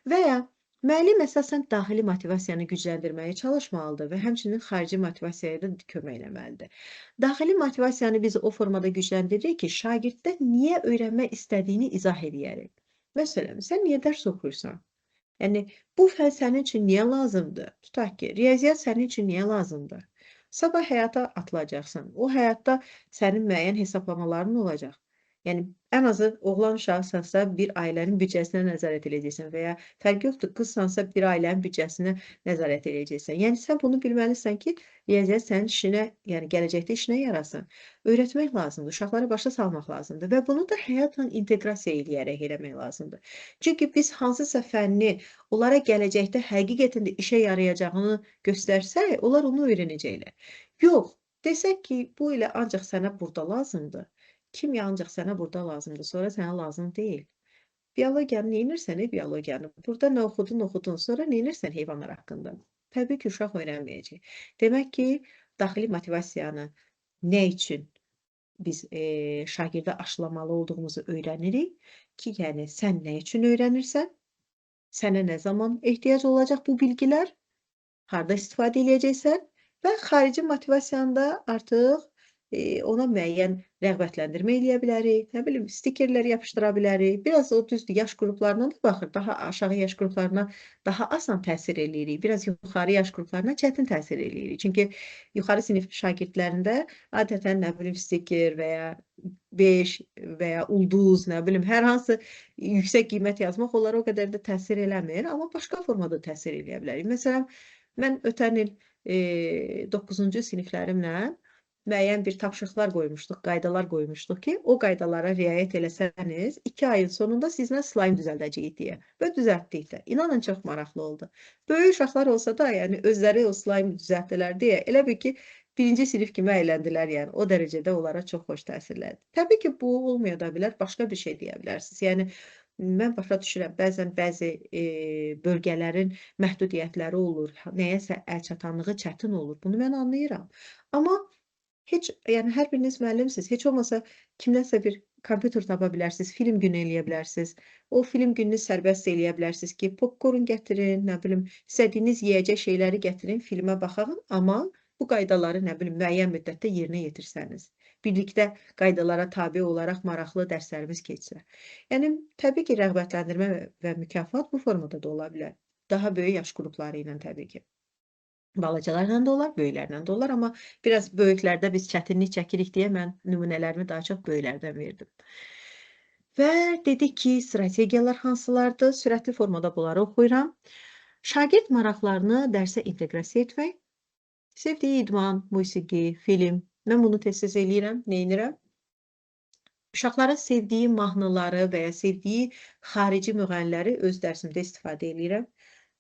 Və ya müəllim əsasən daxili motivasiyanı gücləndirməyə çalışmalıdır və həmçinin xarici motivasiyaya da kömək eləməlidir. Daxili motivasiyanı biz o formada gücləndiririk ki, şagirddə niyə öyrənmə istədiyini izah edərək. Məsələn, sən niyə dərs oxuyursan? Yəni, bu fən sənin üçün niyə lazımdır? Tutaq ki, riyaziyyat sənin üçün niyə lazımdır? Sabah həyata atılacaqsan. O həyatda sənin müəyyən hesablamaların olacaq. Yəni, ən azı oğlan uşaqsansa bir ailənin büdcəsinə nəzarət eləyəcəksən və ya fərqi yoxdur, qızsansa bir ailənin büdcəsinə nəzarət eləyəcəksən. Yəni, sən bunu bilməlisən ki, riyaziyyat sənin işinə, yəni gələcəkdə işinə yarasın. Öyrətmək lazımdır, uşaqları başa salmaq lazımdır və bunu da həyatla inteqrasiya eləyərək eləmək lazımdır. Çünki biz hansısa fənni onlara gələcəkdə həqiqətən də işə yarayacağını göstərsək, onlar onu öyrənəcəklər. Yox, desək ki, bu elə ancaq sənə burada lazımdır. Kimya ancaq sənə burada lazımdır, sonra sənə lazım deyil. Biologiyanı neynirsən, biologiyanı? Burada nə oxudun, oxudun, sonra neynirsən heyvanlar haqqında? Təbii ki, uşaq öyrənməyəcək. Demək ki, daxili motivasiyanı nə üçün biz şagirdə aşılamalı olduğumuzu öyrənirik ki, yəni sən nə üçün öyrənirsən, sənə nə zaman ehtiyac olacaq bu bilgilər, harda istifadə eləyəcəksən və xarici motivasiyanı da artıq Ona müəyyən rəğbətləndirmə eləyə bilərik, nə bilim, stikerlər yapışdıra bilərik. Biraz o düzdür, yaş qruplarına da baxır. Daha aşağı yaş qruplarına daha asan təsir eləyirik. Biraz yuxarı yaş qruplarına çətin təsir eləyirik. Çünki yuxarı sinif şagirdlərində adətən, nə bilim, stiker və ya 5 və ya ulduz, nə bilim, hər hansı yüksək qiymət yazmaq onlara o qədər də təsir eləmir, amma başqa formada təsir eləyə bilərik. Məsələn, mən ötən il 9-cu siniflərimlə müəyyən bir tapşırıqlar qoymuşduq, qaydalar qoymuşduq ki, o qaydalara riayət eləsəniz, 2 ayın sonunda sizinlə slime düzəldəcəyik deyə. Və düzəltdik də. İnanın, çox maraqlı oldu. Böyük uşaqlar olsa da, yəni özləri o slime düzəltdilər deyə, elə bil ki, birinci sinif kimi əyləndilər, yəni o dərəcədə onlara çox xoş təsirlədi. Təbii ki, bu olmaya da bilər, başqa bir şey deyə bilərsiniz. Yəni, mən başa düşürəm, bəzən bəzi bölgələrin məhdudiyyətləri olur, nəyəsə əlçatanlığı çətin olur. Bunu mən anlayıram. Amma heç, yəni hər biriniz müəllimsiniz, heç olmasa kimdənsə bir kompüter tapa bilərsiniz, film günü eləyə bilərsiniz. O film gününü sərbəst eləyə bilərsiniz ki, popkorn gətirin, nə bilim, istədiyiniz yeyəcək şeyləri gətirin, filmə baxaq, amma bu qaydaları, nə bilim, müəyyən müddətdə yerinə yetirsəniz, birlikdə qaydalara tabe olaraq maraqlı dərslərimiz keçsə. Yəni, təbii ki, rəğbətləndirmə və mükafat bu formada da ola bilər. Daha böyük yaş qrupları ilə təbii ki. Balacalarla da olar, böyüklərlə də olar, amma biraz böyüklərdə biz çətinlik çəkirik deyə mən nümunələrimi daha çox böyüklərdən verdim. Və dedik ki, strategiyalar hansılardır? Sürətli formada bunları oxuyuram. Şagird maraqlarını dərsə inteqrasiya etmək, sevdiyi idman, musiqi, film. Mən bunu tez-tez eləyirəm, neynirəm? Uşaqların sevdiyi mahnıları və ya sevdiyi xarici müğənniləri öz dərsimdə istifadə eləyirəm.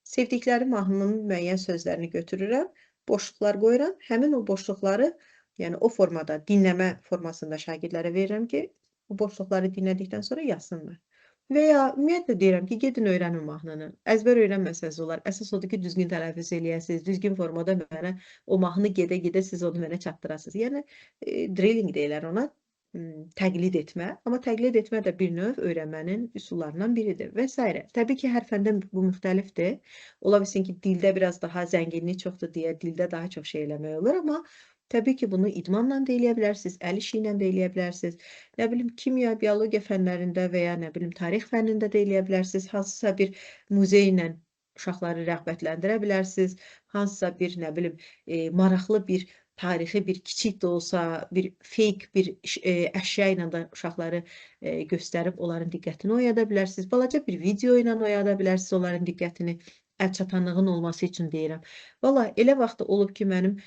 Sevdikləri mahnının müəyyən sözlərini götürürəm, boşluqlar qoyuram. Həmin o boşluqları, yəni o formada, dinləmə formasında şagirdlərə verirəm ki, o boşluqları dinlədikdən sonra yazsınlar. Və ya ümumiyyətlə deyirəm ki, gedin öyrənin mahnını. Əzbər öyrənməsəniz olar. Əsas odur ki, düzgün tələffüz eləyəsiniz, düzgün formada mənə o mahnı gedə-gedə siz onu mənə çatdırasınız. Yəni, drilling deyirlər ona, təqlid etmə. Amma təqlid etmə də bir növ öyrənmənin üsullarından biridir və s. Təbii ki, hər fəndən bu müxtəlifdir. Ola bilsin ki, dildə biraz daha zənginlik çoxdur deyə dildə daha çox şey eləmək olur, amma təbii ki, bunu idmanla da eləyə bilərsiniz, əl işi ilə də eləyə bilərsiniz. Nə bilim, kimya, biologiya fənlərində və ya nə bilim, tarix fənnində də eləyə bilərsiniz. Hansısa bir muzey ilə uşaqları rəğbətləndirə bilərsiniz. Hansısa bir, nə bilim, maraqlı bir tarixi bir kiçik də olsa, bir fake bir əşya ilə də uşaqları göstərib onların diqqətini oyada bilərsiniz. Balaca bir video ilə oyada bilərsiniz onların diqqətini. Əlçatanlığın olması üçün deyirəm. Valla elə vaxt olub ki, mənim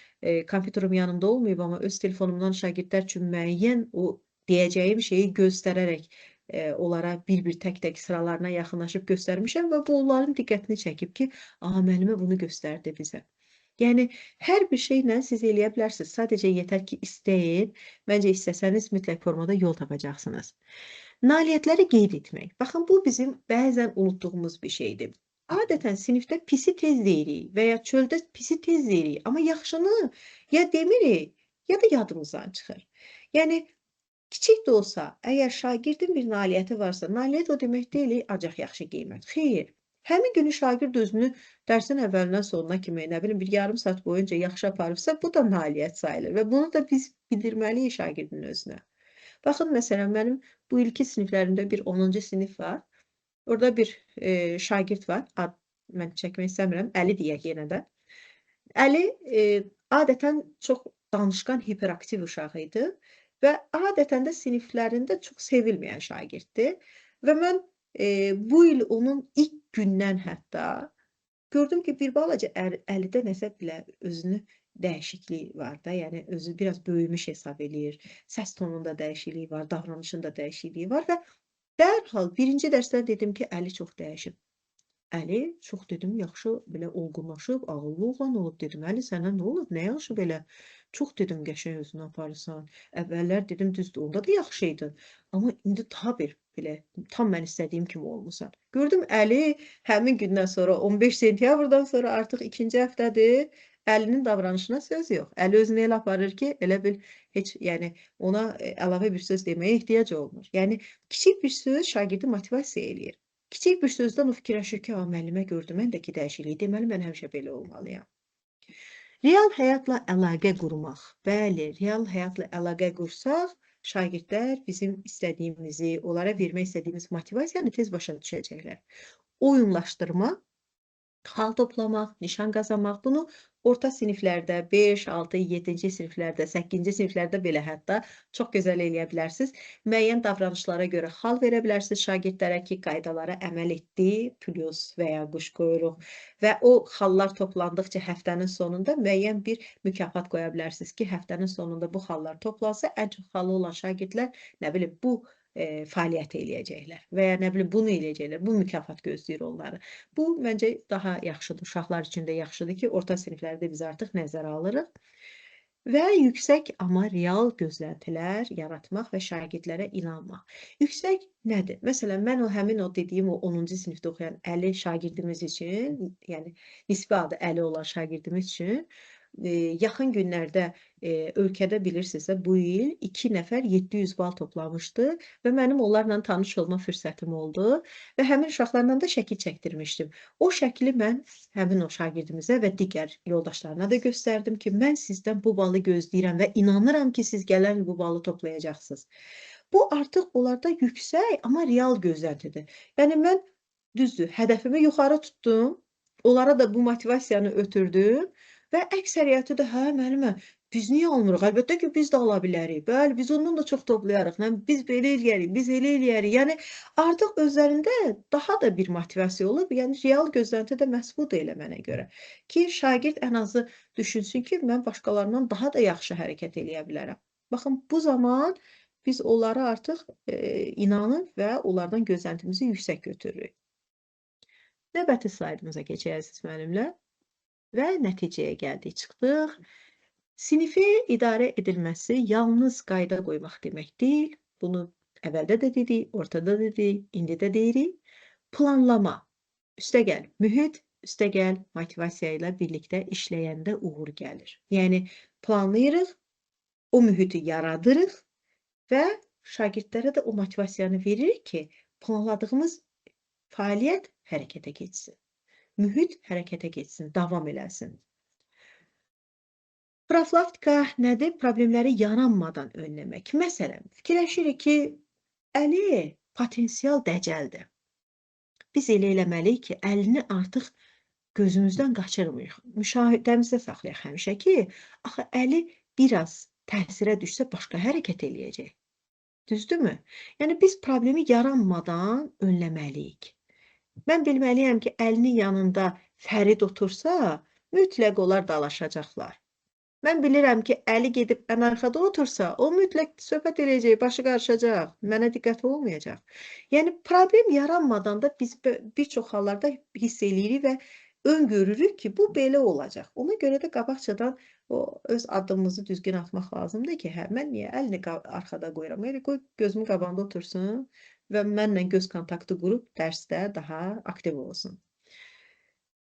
kompüterim yanımda olmayıb, amma öz telefonumdan şagirdlər üçün müəyyən o deyəcəyim şeyi göstərərək onlara bir-bir tək-tək sıralarına yaxınlaşıb göstərmişəm və bu onların diqqətini çəkib ki, aha, müəllimə bunu göstərdi bizə. Yəni, hər bir şeylə siz eləyə bilərsiniz. Sadəcə yetər ki, istəyin. Məncə, istəsəniz mütləq formada yol tapacaqsınız. Nailiyyətləri qeyd etmək. Baxın, bu bizim bəzən unutduğumuz bir şeydir. Adətən sinifdə pisi tez deyirik və ya çöldə pisi tez deyirik, amma yaxşını ya demirik, ya da yadımızdan çıxır. Yəni, kiçik də olsa, əgər şagirdin bir nailiyyəti varsa, nailiyyət o demək deyil, ancaq yaxşı qiymət. Xeyr, həmin günü şagird özünü dərsin əvvəlindən sonuna kimi, nə bilim, bir yarım saat boyunca yaxşı aparıbsa, bu da nailiyyət sayılır və bunu da biz bildirməliyik şagirdin özünə. Baxın, məsələn, mənim bu ilki siniflərimdə bir 10-cu sinif var. Orada bir şagird var, ad mən çəkmək istəmirəm, Əli deyək yenə də. Əli adətən çox danışqan, hiperaktiv uşaq idi və adətən də siniflərində çox sevilməyən şagirddir. Və mən bu il onun ilk gündən hətta gördüm ki, bir balaca Əlidə nəsə belə özünü dəyişiklik var da, yəni özü biraz böyümüş hesab eləyir, səs tonunda dəyişiklik var, davranışında dəyişiklik var və dərhal birinci dərsdə dedim ki, Əli çox dəyişib. Əli çox dedim, yaxşı belə olgunlaşıb, ağıllı oğlan olub dedim. Əli sənə nə olub, nə yaxşı belə? Çox dedim, qəşəng özünü aparırsan. Əvvəllər dedim, düzdür, onda da yaxşı idin. Amma indi daha bir belə tam mən istədiyim kimi olmusan. Gördüm Əli həmin gündən sonra 15 sentyabrdan sonra artıq ikinci həftədir. Əlinin davranışına söz yox. Əli özünü elə aparır ki, elə bil heç, yəni ona əlavə bir söz deməyə ehtiyac olmur. Yəni kiçik bir söz şagirdi motivasiya eləyir. Kiçik bir sözdən o fikirləşir ki, müəllimə gördüm, mən də ki dəyişiklik, deməli mən həmişə belə olmalıyam. Real həyatla əlaqə qurmaq. Bəli, real həyatla əlaqə qursaq, şagirdlər bizim istədiyimizi, onlara vermək istədiyimiz motivasiyanı tez başa düşəcəklər. Oyunlaşdırma, xal toplamaq, nişan qazanmaq, bunu orta siniflərdə, 5, 6, 7-ci siniflərdə, 8-ci siniflərdə belə hətta çox gözəl eləyə bilərsiniz. Müəyyən davranışlara görə xal verə bilərsiniz şagirdlərə ki, qaydalara əməl etdi, plus və ya quş quyruq və o xallar toplandıqca həftənin sonunda müəyyən bir mükafat qoya bilərsiniz ki, həftənin sonunda bu xallar toplansa, ən çox xalı olan şagirdlər, nə bilim, bu fəaliyyəti eləyəcəklər və ya nə bilim bunu eləyəcəklər. Bu mükafat gözləyir onları. Bu məncə daha yaxşıdır. Uşaqlar üçün də yaxşıdır ki, orta siniflərdə biz artıq nəzərə alırıq. Və yüksək amma real gözləntilər yaratmaq və şagirdlərə inanmaq. Yüksək nədir? Məsələn, mən o həmin o dediyim o 10-cu sinifdə oxuyan Əli şagirdimiz üçün, yəni nisbi adı Əli olan şagirdimiz üçün yaxın günlərdə ölkədə bilirsinizsə bu il 2 nəfər 700 bal toplamışdı və mənim onlarla tanış olma fürsətim oldu və həmin uşaqlarla da şəkil çəkdirmişdim. O şəkli mən həmin o şagirdimizə və digər yoldaşlarına da göstərdim ki, mən sizdən bu balı gözləyirəm və inanıram ki, siz gələn il bu balı toplayacaqsınız. Bu artıq onlarda yüksək, amma real gözləntidir. Yəni mən düzdür, hədəfimi yuxarı tutdum, onlara da bu motivasiyanı ötürdüm. Və əksəriyyəti də, hə, müəllimə, biz niyə almırıq? Əlbəttə ki, biz də ala bilərik. Bəli, biz ondan da çox toplayarıq. Biz belə eləyərik, biz elə eləyərik. Yəni, artıq özlərində daha da bir motivasiya olub. Yəni, real gözlənti də məhz budur elə mənə görə. Ki, şagird ən azı düşünsün ki, mən başqalarından daha da yaxşı hərəkət eləyə bilərəm. Baxın, bu zaman biz onlara artıq inanır və onlardan gözləntimizi yüksək götürürük. Növbəti slaydımıza keçək, əziz müəllimlər. Və nəticəyə gəldik, çıxdıq. Sinifi idarə edilməsi yalnız qayda qoymaq demək deyil. Bunu əvvəldə də dedik, ortada da dedik, indi də deyirik. Planlama, üstəgəl mühit, üstəgəl motivasiya ilə birlikdə işləyəndə uğur gəlir. Yəni, planlayırıq, o mühiti yaradırıq və şagirdlərə də o motivasiyanı veririk ki, planladığımız fəaliyyət hərəkətə keçsin. Mühit hərəkətə keçsin, davam eləsin. Profilaktika nədir? Problemləri yaranmadan önləmək. Məsələn, fikirləşirik ki, Əli potensial dəcəldir. Biz elə eləməliyik ki, əlini artıq gözümüzdən qaçırmıyıq. Müşahidəmizdə saxlayaq həmişə ki, axı Əli biraz təsirə düşsə başqa hərəkət eləyəcək. Düzdürmü? Yəni, biz problemi yaranmadan önləməliyik. Mən bilməliyəm ki, Əlinin yanında Fərid otursa, mütləq onlar dalaşacaqlar. Mən bilirəm ki, Əli gedib ən arxada otursa, o mütləq söhbət eləyəcək, başı qarışacaq, mənə diqqət olmayacaq. Yəni, problem yaranmadan da biz bir çox hallarda hiss eləyirik və öngörürük ki, bu belə olacaq. Ona görə də qabaqcadan o öz addımımızı düzgün atmaq lazımdır ki, hə, mən niyə əlini arxada qoyuram? Yəni, qoy gözümün qabağında otursun və mənlə göz kontaktı qurub dərsdə daha aktiv olsun.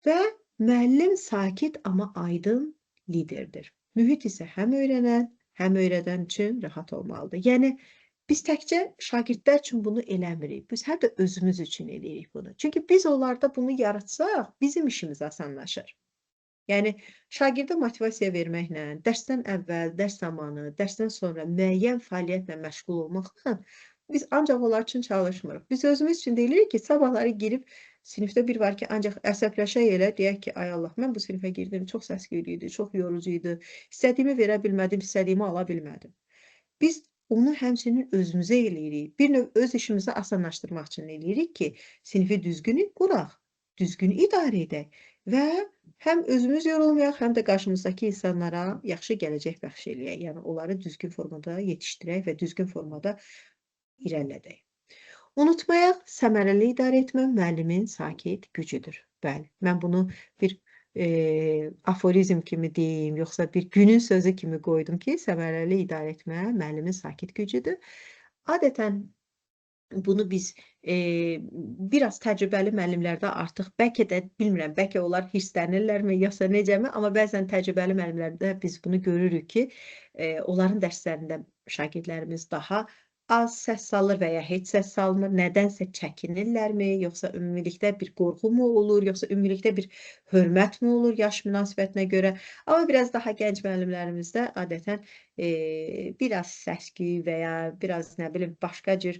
Və müəllim sakit, amma aydın liderdir. Mühit isə həm öyrənən, həm öyrədən üçün rahat olmalıdır. Yəni, biz təkcə şagirdlər üçün bunu eləmirik. Biz həm də özümüz üçün eləyirik bunu. Çünki biz onlarda bunu yaratsaq, bizim işimiz asanlaşır. Yəni, şagirdə motivasiya verməklə, dərsdən əvvəl, dərs zamanı, dərsdən sonra müəyyən fəaliyyətlə məşğul olmaqla biz ancaq onlar üçün çalışmırıq. Biz özümüz üçün deyirik ki, sabahları girib sinifdə bir var ki, ancaq əsəbləşək elə, deyək ki, ay Allah, mən bu sinifə girdim, çox səs-küylü idi, çox yorucu idi, istədiyimi verə bilmədim, istədiyimi ala bilmədim. Biz onu həmçinin özümüzə eləyirik. Bir növ öz işimizi asanlaşdırmaq üçün eləyirik ki, sinifi düzgün quraq, düzgün idarə edək və həm özümüz yorulmayaq, həm də qarşımızdakı insanlara yaxşı gələcək bəxş eləyək. Yəni, onları düzgün formada yetişdirək və düzgün formada irəlilədək. Unutmayaq, səmərəli idarə etmə müəllimin sakit gücüdür. Bəli, mən bunu bir aforizm kimi deyim, yoxsa bir günün sözü kimi qoydum ki, səmərəli idarə etmə müəllimin sakit gücüdür. Adətən bunu biz biraz təcrübəli müəllimlərdə artıq bəlkə də bilmirəm, bəlkə onlar hirslənirlərmi, yoxsa necəmi, amma bəzən təcrübəli müəllimlərdə biz bunu görürük ki, onların dərslərində şagirdlərimiz daha az səs salır və ya heç səs salmır. Nədənsə çəkinirlərmi, yoxsa ümumilikdə bir qorxu mu olur, yoxsa ümumilikdə bir hörmət mi olur yaş münasibətinə görə? Amma biraz daha gənc müəllimlərimizdə adətən biraz səs-küy və ya biraz nə bilim başqa cür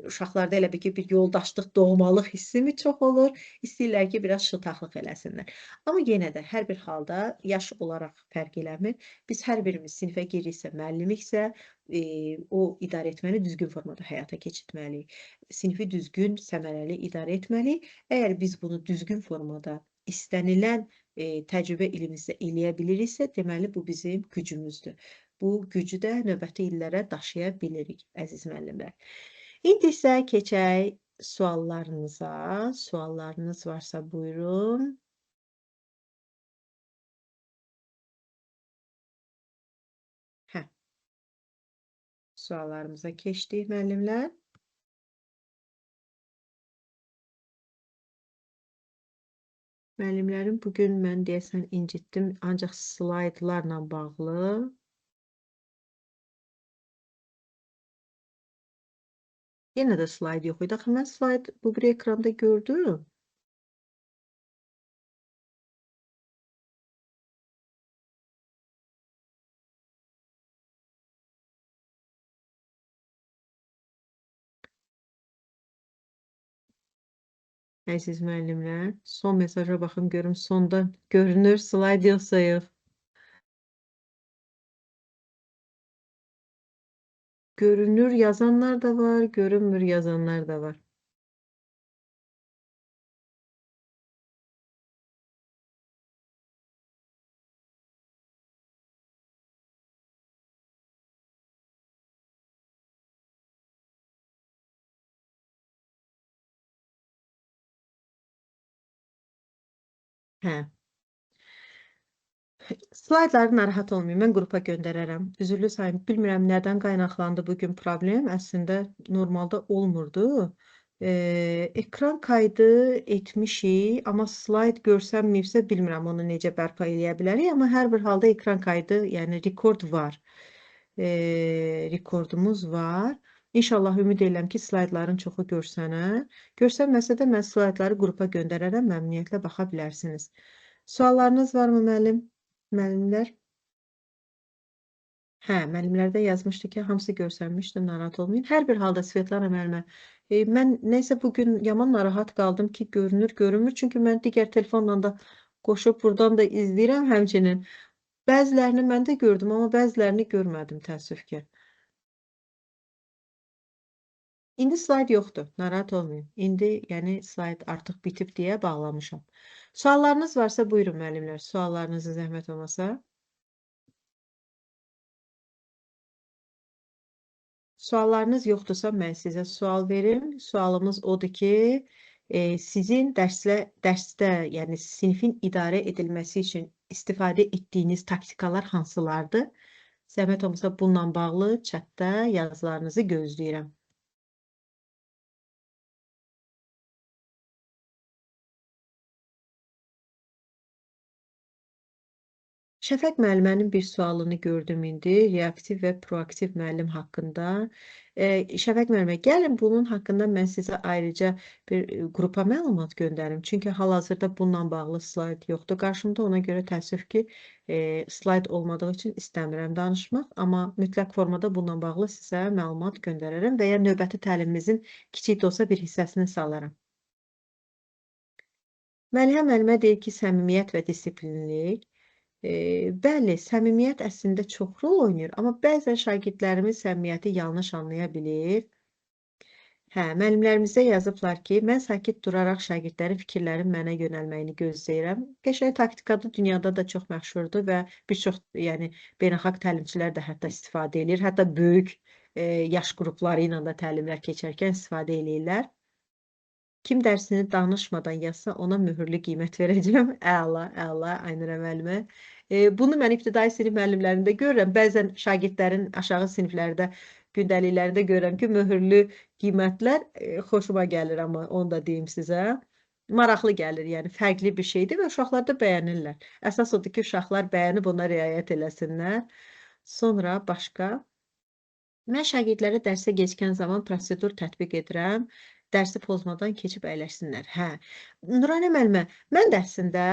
uşaqlarda elə bil ki, bir yoldaşlıq, doğmalıq hissi mi çox olur? İstəyirlər ki, biraz şıltaqlıq eləsinlər. Amma yenə də hər bir halda yaş olaraq fərq eləmir. Biz hər birimiz sinifə giririksə, müəllimiksə, o idarə etməni düzgün formada həyata keçirtməliyik. Sinfi düzgün, səmərəli idarə etməliyik. Əgər biz bunu düzgün formada istənilən təcrübə ilimizdə eləyə biliriksə, deməli bu bizim gücümüzdür. Bu gücü də növbəti illərə daşıya bilirik, əziz müəllimlər. İndi isə keçək suallarınıza. Suallarınız varsa buyurun. Hə. Suallarımıza keçdik müəllimlər. Müəllimlərim, bugün mən deyəsən incitdim, ancaq slaydlarla bağlı. Yenə də slayd yox idi. Axı mən slayd bu bir ekranda gördüm. Əziz müəllimlər, son mesaja baxım görüm sonda görünür slayd yoxsa yox. Görünür yazanlar da var, görünmür yazanlar da var. Hə. Slaydları narahat olmayın, mən qrupa göndərərəm. Üzürlü sayım, bilmirəm nədən qaynaqlandı bugün problem. Əslində normalda olmurdu. Ekran kaydı etmişik, amma slayd görsənməyibsə bilmirəm onu necə bərpa eləyə bilərik. Amma hər bir halda ekran kaydı, yəni rekord var. Rekordumuz var. İnşallah ümid edirəm ki, slaydların çoxu görsənər. Görsənməsə də mən slaydları qrupa göndərərəm, məmnuniyyətlə baxa bilərsiniz. Suallarınız varmı müəllim? Müəllimlər? Hə, müəllimlər də yazmışdı ki, hamısı görsənmişdi, narahat olmayın. Hər bir halda Svetlana müəllimə, mən nəysə bugün yaman narahat qaldım ki, görünür, görünmür. Çünki mən digər telefonla da qoşub buradan da izləyirəm həmçinin. Bəzilərini mən də gördüm, amma bəzilərini görmədim təəssüf ki. İndi slayd yoxdur, narahat olmayın. İndi, yəni slayd artıq bitib deyə bağlamışam. Suallarınız varsa buyurun müəllimlər, suallarınızı zəhmət olmasa. Suallarınız yoxdursa mən sizə sual verim. Sualımız odur ki, sizin dərsdə, yəni sinifin idarə edilməsi üçün istifadə etdiyiniz taktikalar hansılardır? Zəhmət olmasa bununla bağlı chatda yazılarınızı gözləyirəm. Şəfəq müəllimənin bir sualını gördüm indi, reaktiv və proaktiv müəllim haqqında. Şəfəq müəllimə, gəlin bunun haqqında mən sizə ayrıca bir qrupa məlumat göndərim. Çünki hal-hazırda bununla bağlı slayd yoxdur qarşımda. Ona görə təəssüf ki, slayd olmadığı üçün istəmirəm danışmaq. Amma mütləq formada bununla bağlı sizə məlumat göndərərəm və ya növbəti təlimimizin kiçik də olsa bir hissəsini salaram. Məlihə müəllimə deyir ki, səmimiyyət və disiplinlik. Bəli, səmimiyyət əslində çox rol oynayır, amma bəzən şagirdlərimiz səmimiyyəti yanlış anlaya bilir. Hə, müəllimlərimizə yazıblar ki, mən sakit duraraq şagirdlərin fikirlərin mənə yönəlməyini gözləyirəm. Qəşəng taktikadır, dünyada da çox məşhurdur və bir çox, yəni beynəlxalq təlimçilər də hətta istifadə eləyir. Hətta böyük yaş qrupları ilə də təlimlər keçərkən istifadə eləyirlər. Kim dərsini danışmadan yazsa, ona mühürlü qiymət verəcəm. Əla, əla, Aynurə müəllimə. Bunu mən ibtidai sinif müəllimlərində görürəm. Bəzən şagirdlərin aşağı siniflərdə, gündəliklərində görürəm ki, mühürlü qiymətlər xoşuma gəlir, amma onu da deyim sizə. Maraqlı gəlir, yəni fərqli bir şeydir və uşaqlar da bəyənirlər. Əsas odur ki, uşaqlar bəyənib ona riayət eləsinlər. Sonra başqa. Mən şagirdlərə dərsə gecikən zaman prosedur tətbiq edirəm. Dərsi pozmadan keçib əyləşsinlər. Hə. Nuranə müəllimə, mən dərsində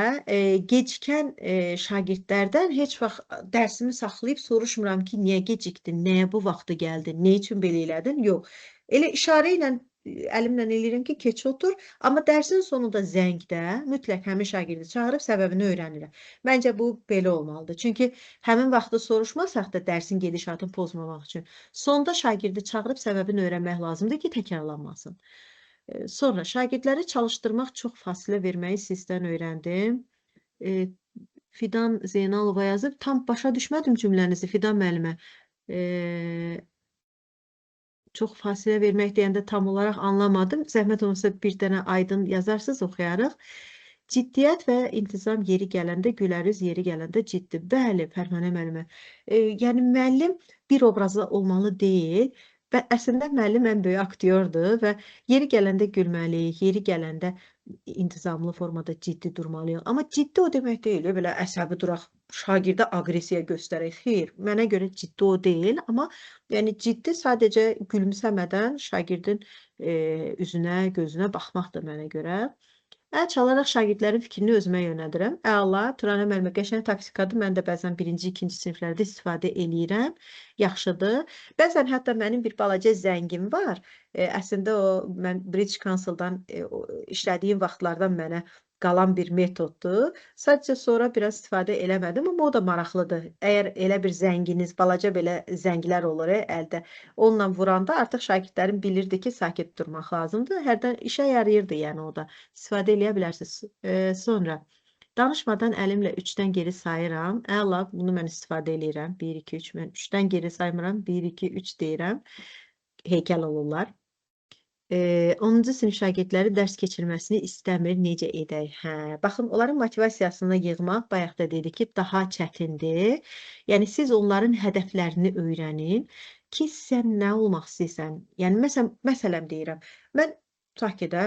gecikən şagirdlərdən heç vaxt dərsimi saxlayıb soruşmuram ki, niyə gecikdin, nəyə bu vaxtı gəldin, nə üçün belə elədin? Yox. Elə işarə ilə əlimlə eləyirəm ki, keç otur. Amma dərsin sonunda zəngdə mütləq həmin şagirdi çağırıb səbəbini öyrənirəm. Məncə bu belə olmalıdır. Çünki həmin vaxtı soruşmasaq da dərsin gedişatını pozmamaq üçün sonda şagirdi çağırıb səbəbini öyrənmək lazımdır ki, təkrarlanmasın. Sonra şagirdləri çalışdırmaq çox fasilə verməyi sizdən öyrəndim. Fidan Zeynalova yazıb. Tam başa düşmədim cümlənizi Fidan müəllimə. Çox fasilə vermək deyəndə tam olaraq anlamadım. Zəhmət olmasa bir dənə aydın yazarsınız, oxuyarıq. Ciddiyyət və intizam yeri gələndə gülərüz, yeri gələndə ciddi. Bəli, Fərmanə müəllimə. Yəni müəllim bir obrazda olmalı deyil. Və əslində müəllim ən böyük aktyordur və yeri gələndə gülməliyik, yeri gələndə intizamlı formada ciddi durmalıyıq. Amma ciddi o demək deyil, belə əsəbi duraq, şagirdə aqressiya göstərək. Xeyr, mənə görə ciddi o deyil, amma yəni ciddi sadəcə gülümsəmədən şagirdin üzünə, gözünə baxmaqdır mənə görə. Əl çalaraq şagirdlərin fikrini özümə yönəldirəm. Əla, Turanə müəllimə, qəşəng taktikadır. Mən də bəzən birinci, ikinci siniflərdə istifadə eləyirəm. Yaxşıdır. Bəzən hətta mənim bir balaca zəngim var. Əslində o, mən British Council-dan işlədiyim vaxtlardan mənə qalan bir metoddur. Sadəcə sonra biraz istifadə eləmədim, amma o da maraqlıdır. Əgər elə bir zənginiz, balaca belə zənglər olur əldə, onunla vuranda artıq şagirdlərim bilirdi ki, sakit durmaq lazımdır. Hərdən işə yarayırdı, yəni o da. İstifadə eləyə bilərsiniz. Sonra danışmadan əlimlə 3-dən geri sayıram. Əla, bunu mən istifadə eləyirəm. 1, 2, 3, mən 3-dən geri saymıram. 1, 2, 3 deyirəm. Heykəl olurlar. 10-cu sinif şagirdləri dərs keçirməsini istəmir, necə edək? Hə, baxın, onların motivasiyasını yığmaq, bayaq da dedik ki, daha çətindir. Yəni, siz onların hədəflərini öyrənin ki, sən nə olmaq istəyirsən? Yəni, məsələn deyirəm, mən tutaq ki də,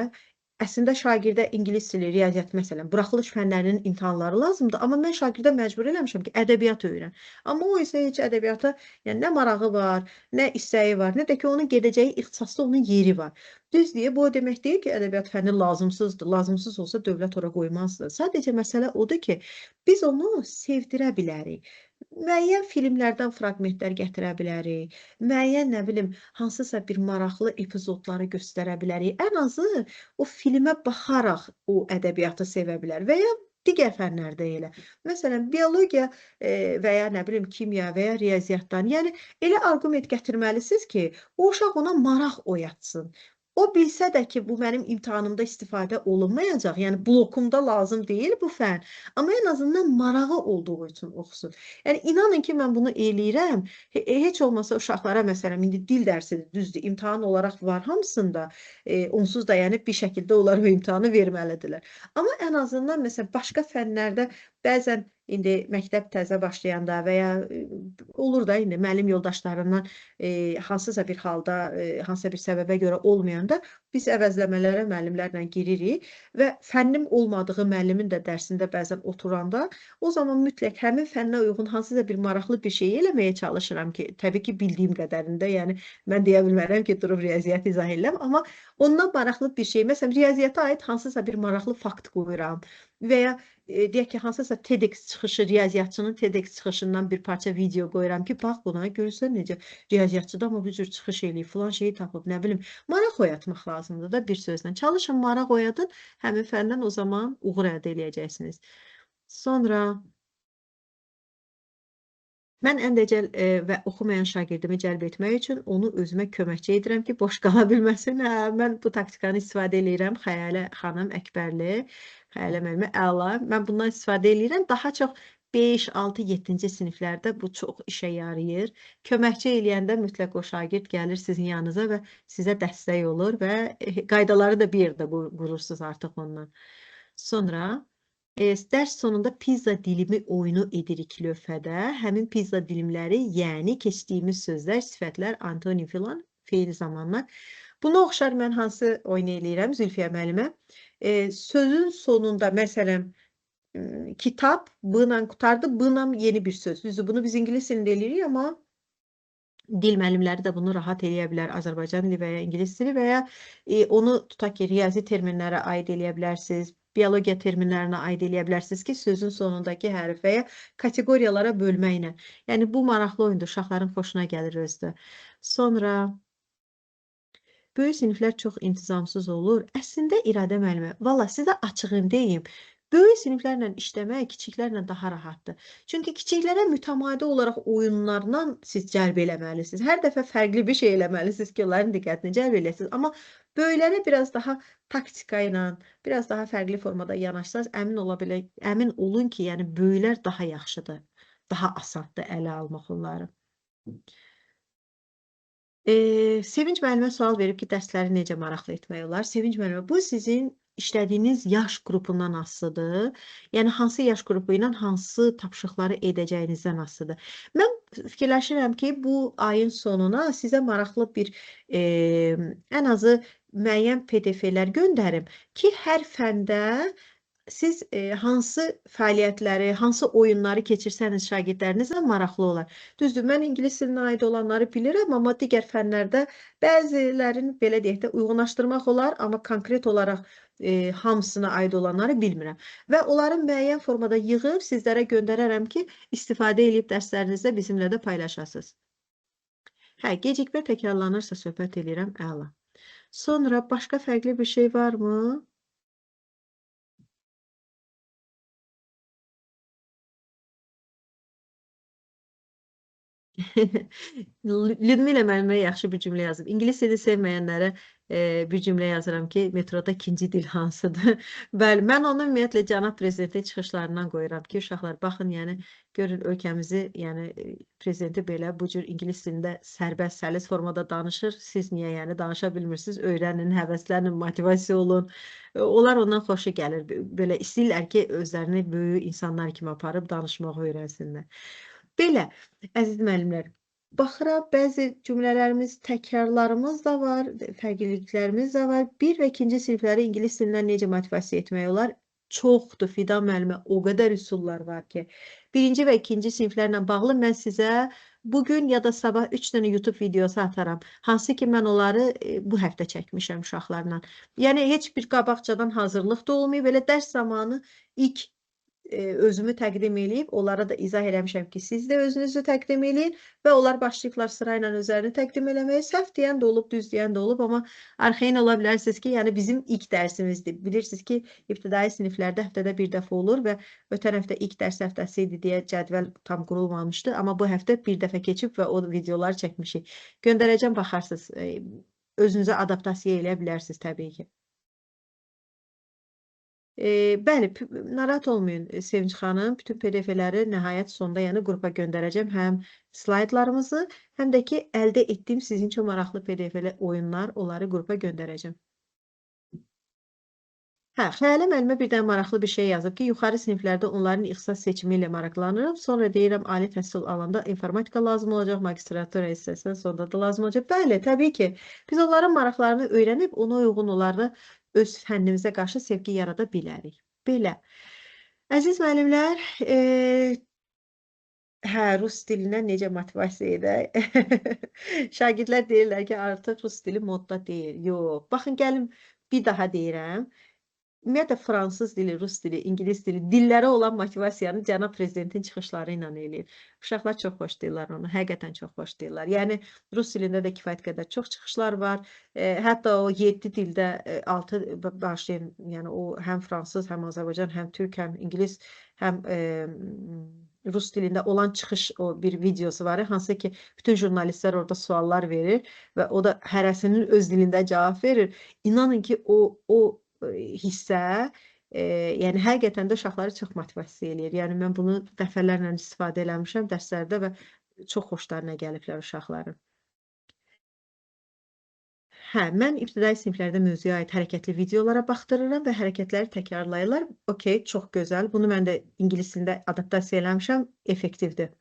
əslində şagirdə ingilis dili, riyaziyyat məsələn, buraxılış fənlərinin imtahanları lazımdır, amma mən şagirdə məcbur eləmişəm ki, ədəbiyyat öyrən. Amma o isə heç ədəbiyyata, yəni nə marağı var, nə istəyi var, nə də ki, onun gedəcəyi ixtisasda onun yeri var. Düz deyə, bu o demək deyil ki, ədəbiyyat fənni lazımsızdır. Lazımsız olsa dövlət ora qoymazdı. Sadəcə məsələ odur ki, biz onu sevdirə bilərik. Müəyyən filmlərdən fraqmentlər gətirə bilərik, müəyyən, nə bilim, hansısa bir maraqlı epizodları göstərə bilərik. Ən azı o filmə baxaraq o ədəbiyyatı sevə bilər və ya digər fənlərdə elə. Məsələn, biologiya və ya, nə bilim, kimya və ya riyaziyyatdan. Yəni, elə arqument gətirməlisiniz ki, o uşaq ona maraq oyatsın. O bilsə də ki, bu mənim imtahanımda istifadə olunmayacaq, yəni blokumda lazım deyil bu fən, amma ən azından marağı olduğu üçün oxusun. Yəni, inanın ki, mən bunu eləyirəm, heç olmasa uşaqlara, məsələn, indi dil dərsidir, düzdür, imtahan olaraq var hamısında, onsuz da yəni bir şəkildə onlar o imtahanı verməlidirlər. Amma ən azından, məsələn, başqa fənlərdə bəzən indi məktəb təzə başlayanda və ya olur da indi müəllim yoldaşlarından hansısa bir halda, hansısa bir səbəbə görə olmayanda biz əvəzləmələrə müəllimlərlə giririk və fənnim olmadığı müəllimin də dərsində bəzən oturanda o zaman mütləq həmin fənnə uyğun hansısa bir maraqlı bir şey eləməyə çalışıram ki, təbii ki, bildiyim qədərində, yəni mən deyə bilmərəm ki, durub riyaziyyat izah eləm, amma ondan maraqlı bir şey, məsələn, riyaziyyata aid hansısa bir maraqlı fakt qoyuram və ya deyək ki, hansısa TEDx çıxışı, riyaziyyatçının TEDx çıxışından bir parça video qoyuram ki, bax buna, görürsən necə riyaziyyatçı da amma bu cür çıxış eləyib, filan şeyi tapıb, nə bilim, maraq oyatmaq lazımdır da bir sözlə. Çalışın, maraq oyadın, həmin fəndən o zaman uğur əldə eləyəcəksiniz. Sonra mən ən dəcəl və oxumayan şagirdimi cəlb etmək üçün onu özümə köməkçi edirəm ki, boş qala bilməsin. Hə, mən bu taktikanı istifadə eləyirəm. Xəyalə xanım Əkbərli, Xəyalə müəllimə əla. Mən bundan istifadə eləyirəm. Daha çox 5, 6, 7-ci siniflərdə bu çox işə yarayır. Köməkçi eləyəndə mütləq o şagird gəlir sizin yanınıza və sizə dəstək olur və qaydaları da bir yerdə qurursunuz artıq ondan. Sonra dərs sonunda pizza dilimi oyunu edirik lövhədə. Həmin pizza dilimləri, yəni keçdiyimiz sözlər, sifətlər, antonim filan, feil zamanlar. Buna oxşar mən hansı oyunu eləyirəm Zülfiyə müəllimə? Sözün sonunda məsələn, kitab B-la qurtardı, B-la yeni bir söz. Düzdür, bunu biz ingilis dilində eləyirik, amma Dil müəllimləri də bunu rahat eləyə bilər. Azərbaycan dili və ya ingilis dili və ya onu tutaq ki, riyazi terminlərə aid eləyə bilərsiniz, biologiya terminlərinə aid eləyə bilərsiniz ki, sözün sonundakı hərf və ya kateqoriyalara bölməklə. Yəni, bu maraqlı oyundur, uşaqların xoşuna gəlir özü də. Sonra böyük siniflər çox intizamsız olur. Əslində, İradə müəllimə, valla sizə açığın deyim, böyük siniflərlə işləmək kiçiklərlə daha rahatdır. Çünki kiçiklərə mütəmadi olaraq oyunlarla siz cəlb eləməlisiniz. Hər dəfə fərqli bir şey eləməlisiniz ki, onların diqqətini cəlb eləyəsiniz. Amma böyüklərə biraz daha taktika ilə, biraz daha fərqli formada yanaşsanız, əmin olun ki, yəni böyüklər daha yaxşıdır, daha asandır ələ almaq onları. Sevinç müəllimə sual verib ki, dərsləri necə maraqlı etmək olar? Sevinç müəllimə, bu sizin işlədiyiniz yaş qrupundan asılıdır. Yəni, hansı yaş qrupu ilə hansı tapşırıqları edəcəyinizdən asılıdır. Mən fikirləşirəm ki, bu ayın sonuna sizə maraqlı bir, ən azı müəyyən PDF-lər göndərim ki, hər fəndə siz hansı fəaliyyətləri, hansı oyunları keçirsəniz şagirdlərinizlə maraqlı olar. Düzdür, mən ingilis dilinə aid olanları bilirəm, amma digər fənlərdə bəzilərini, belə deyək də, uyğunlaşdırmaq olar, amma konkret olaraq hamısına aid olanları bilmirəm. Və onları müəyyən formada yığıb sizlərə göndərərəm ki, istifadə eləyib dərslərinizdə bizimlə də paylaşasınız. Hə, gecikmə təkrarlanırsa söhbət eləyirəm, əla. Sonra başqa fərqli bir şey varmı? Lüdmila müəllimə yaxşı bir cümlə yazıb. İngilis dili sevməyənlərə bir cümlə yazıram ki, metroda ikinci dil hansıdır? Bəli, mən onu ümumiyyətlə cənab prezidentin çıxışlarından qoyuram ki, uşaqlar baxın, yəni görün ölkəmizi, yəni prezidenti belə bu cür ingilis dilində sərbəst, səlis formada danışır. Siz niyə yəni danışa bilmirsiniz? Öyrənin, həvəslənin, motivasiya olun. Onlar ondan xoşu gəlir. Belə istəyirlər ki, özlərini böyük insanlar kimi aparıb danışmağı öyrənsinlər. Belə, əziz müəllimlər, baxıram, bəzi cümlələrimiz, təkrarlarımız da var, fərqliliklərimiz də var. 1 və 2-ci sinifləri ingilis dilindən necə motivasiya etmək olar? Çoxdur, Fidan müəllimə, o qədər üsullar var ki. 1-ci və 2-ci siniflərlə bağlı mən sizə bugün ya da sabah 3 dənə YouTube videosu ataram. Hansı ki, mən onları bu həftə çəkmişəm uşaqlarla. Yəni, heç bir qabaqcadan hazırlıq da olmayıb. Belə dərs zamanı ilk özümü təqdim eləyib, onlara da izah eləmişəm ki, siz də özünüzü təqdim eləyin və onlar başlayıblar sırayla özlərini təqdim eləməyə. Səhv deyən də olub, düz deyən də olub, amma arxayın ola bilərsiniz ki, yəni bizim ilk dərsimizdir. Bilirsiniz ki, ibtidai siniflərdə həftədə bir dəfə olur və ötən həftə ilk dərs həftəsi idi deyə cədvəl tam qurulmamışdı, amma bu həftə bir dəfə keçib və o videoları çəkmişik. Göndərəcəm, baxarsınız, özünüzə adaptasiya eləyə bilərsiniz təbii ki. Bəli, narahat olmayın Sevinç xanım, bütün PDF-ləri nəhayət sonda, yəni qrupa göndərəcəm həm slaydlarımızı, həm də ki, əldə etdiyim sizin üçün maraqlı PDF-li oyunlar, onları qrupa göndərəcəm. Hə, Xəyalə müəllimə bir dənə maraqlı bir şey yazıb ki, yuxarı siniflərdə onların ixtisas seçimi ilə maraqlanıram. Sonra deyirəm, ali təhsil alanda informatika lazım olacaq, magistratura istəsən sonda da lazım olacaq. Bəli, təbii ki, biz onların maraqlarını öyrənib, ona uyğun onları öz fənnimizə qarşı sevgi yarada bilərik. Belə. Əziz müəllimlər, hə, rus dilinə necə motivasiya edək? Şagirdlər deyirlər ki, artıq rus dili modda deyil. Yox, baxın, gəlin bir daha deyirəm. Ümumiyyətlə, fransız dili, rus dili, ingilis dili, dillərə olan motivasiyanı cənab prezidentin çıxışları ilə eləyir. Uşaqlar çox xoşlayırlar onu, həqiqətən çox xoşlayırlar. Yəni, rus dilində də kifayət qədər çox çıxışlar var. Hətta o 7 dildə, 6, bağışlayın, yəni o həm fransız, həm Azərbaycan, həm türk, həm ingilis, həm rus dilində olan çıxış o bir videosu var, hansı ki, bütün jurnalistlər orada suallar verir və o da hərəsinin öz dilində cavab verir. İnanın ki, o hissə, yəni həqiqətən də uşaqları çox motivasiya eləyir. Yəni mən bunu dəfələrlə istifadə eləmişəm dərslərdə və çox xoşlarına gəliblər uşaqların. Hə, mən ibtidai siniflərdə mövzuya aid hərəkətli videolara baxdırıram və hərəkətləri təkrarlayırlar. Okey, çox gözəl. Bunu mən də ingilis dilində adaptasiya eləmişəm, effektivdir.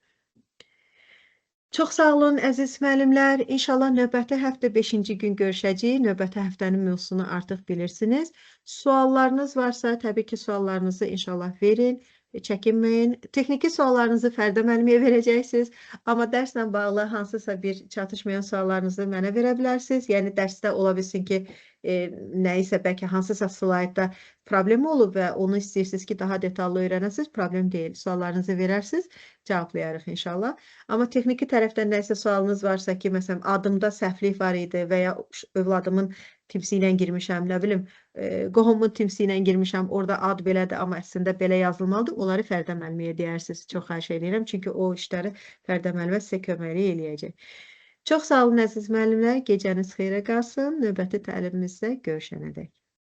Çox sağ olun, əziz müəllimlər. İnşallah növbəti həftə 5-ci gün görüşəcəyik. Növbəti həftənin mövzusunu artıq bilirsiniz. Suallarınız varsa, təbii ki, suallarınızı inşallah verin. Çəkinməyin. Texniki suallarınızı Fərdə müəlliməyə verəcəksiniz. Amma dərslə bağlı hansısa bir çatışmayan suallarınızı mənə verə bilərsiniz. Yəni dərsdə ola bilsin ki, nəyisə bəlkə hansısa slaydda problem olub və onu istəyirsiniz ki, daha detallı öyrənəsiniz, problem deyil. Suallarınızı verərsiniz, cavablayarıq inşallah. Amma texniki tərəfdən nəyisə sualınız varsa ki, məsələn, adımda səhvlik var idi və ya övladımın timsi ilə girmişəm, nə bilim, qohumun timsi ilə girmişəm, orada ad belədir, amma əslində belə yazılmalıdır. Onları Fərdə müəlliməyə deyərsiniz. Çox xahiş edirəm, çünki o işləri Fərdə müəllimə sizə köməklik eləyəcək. Çox sağ olun əziz müəllimlər, gecəniz xeyrə qalsın. Növbəti təlimimizdə görüşənədək.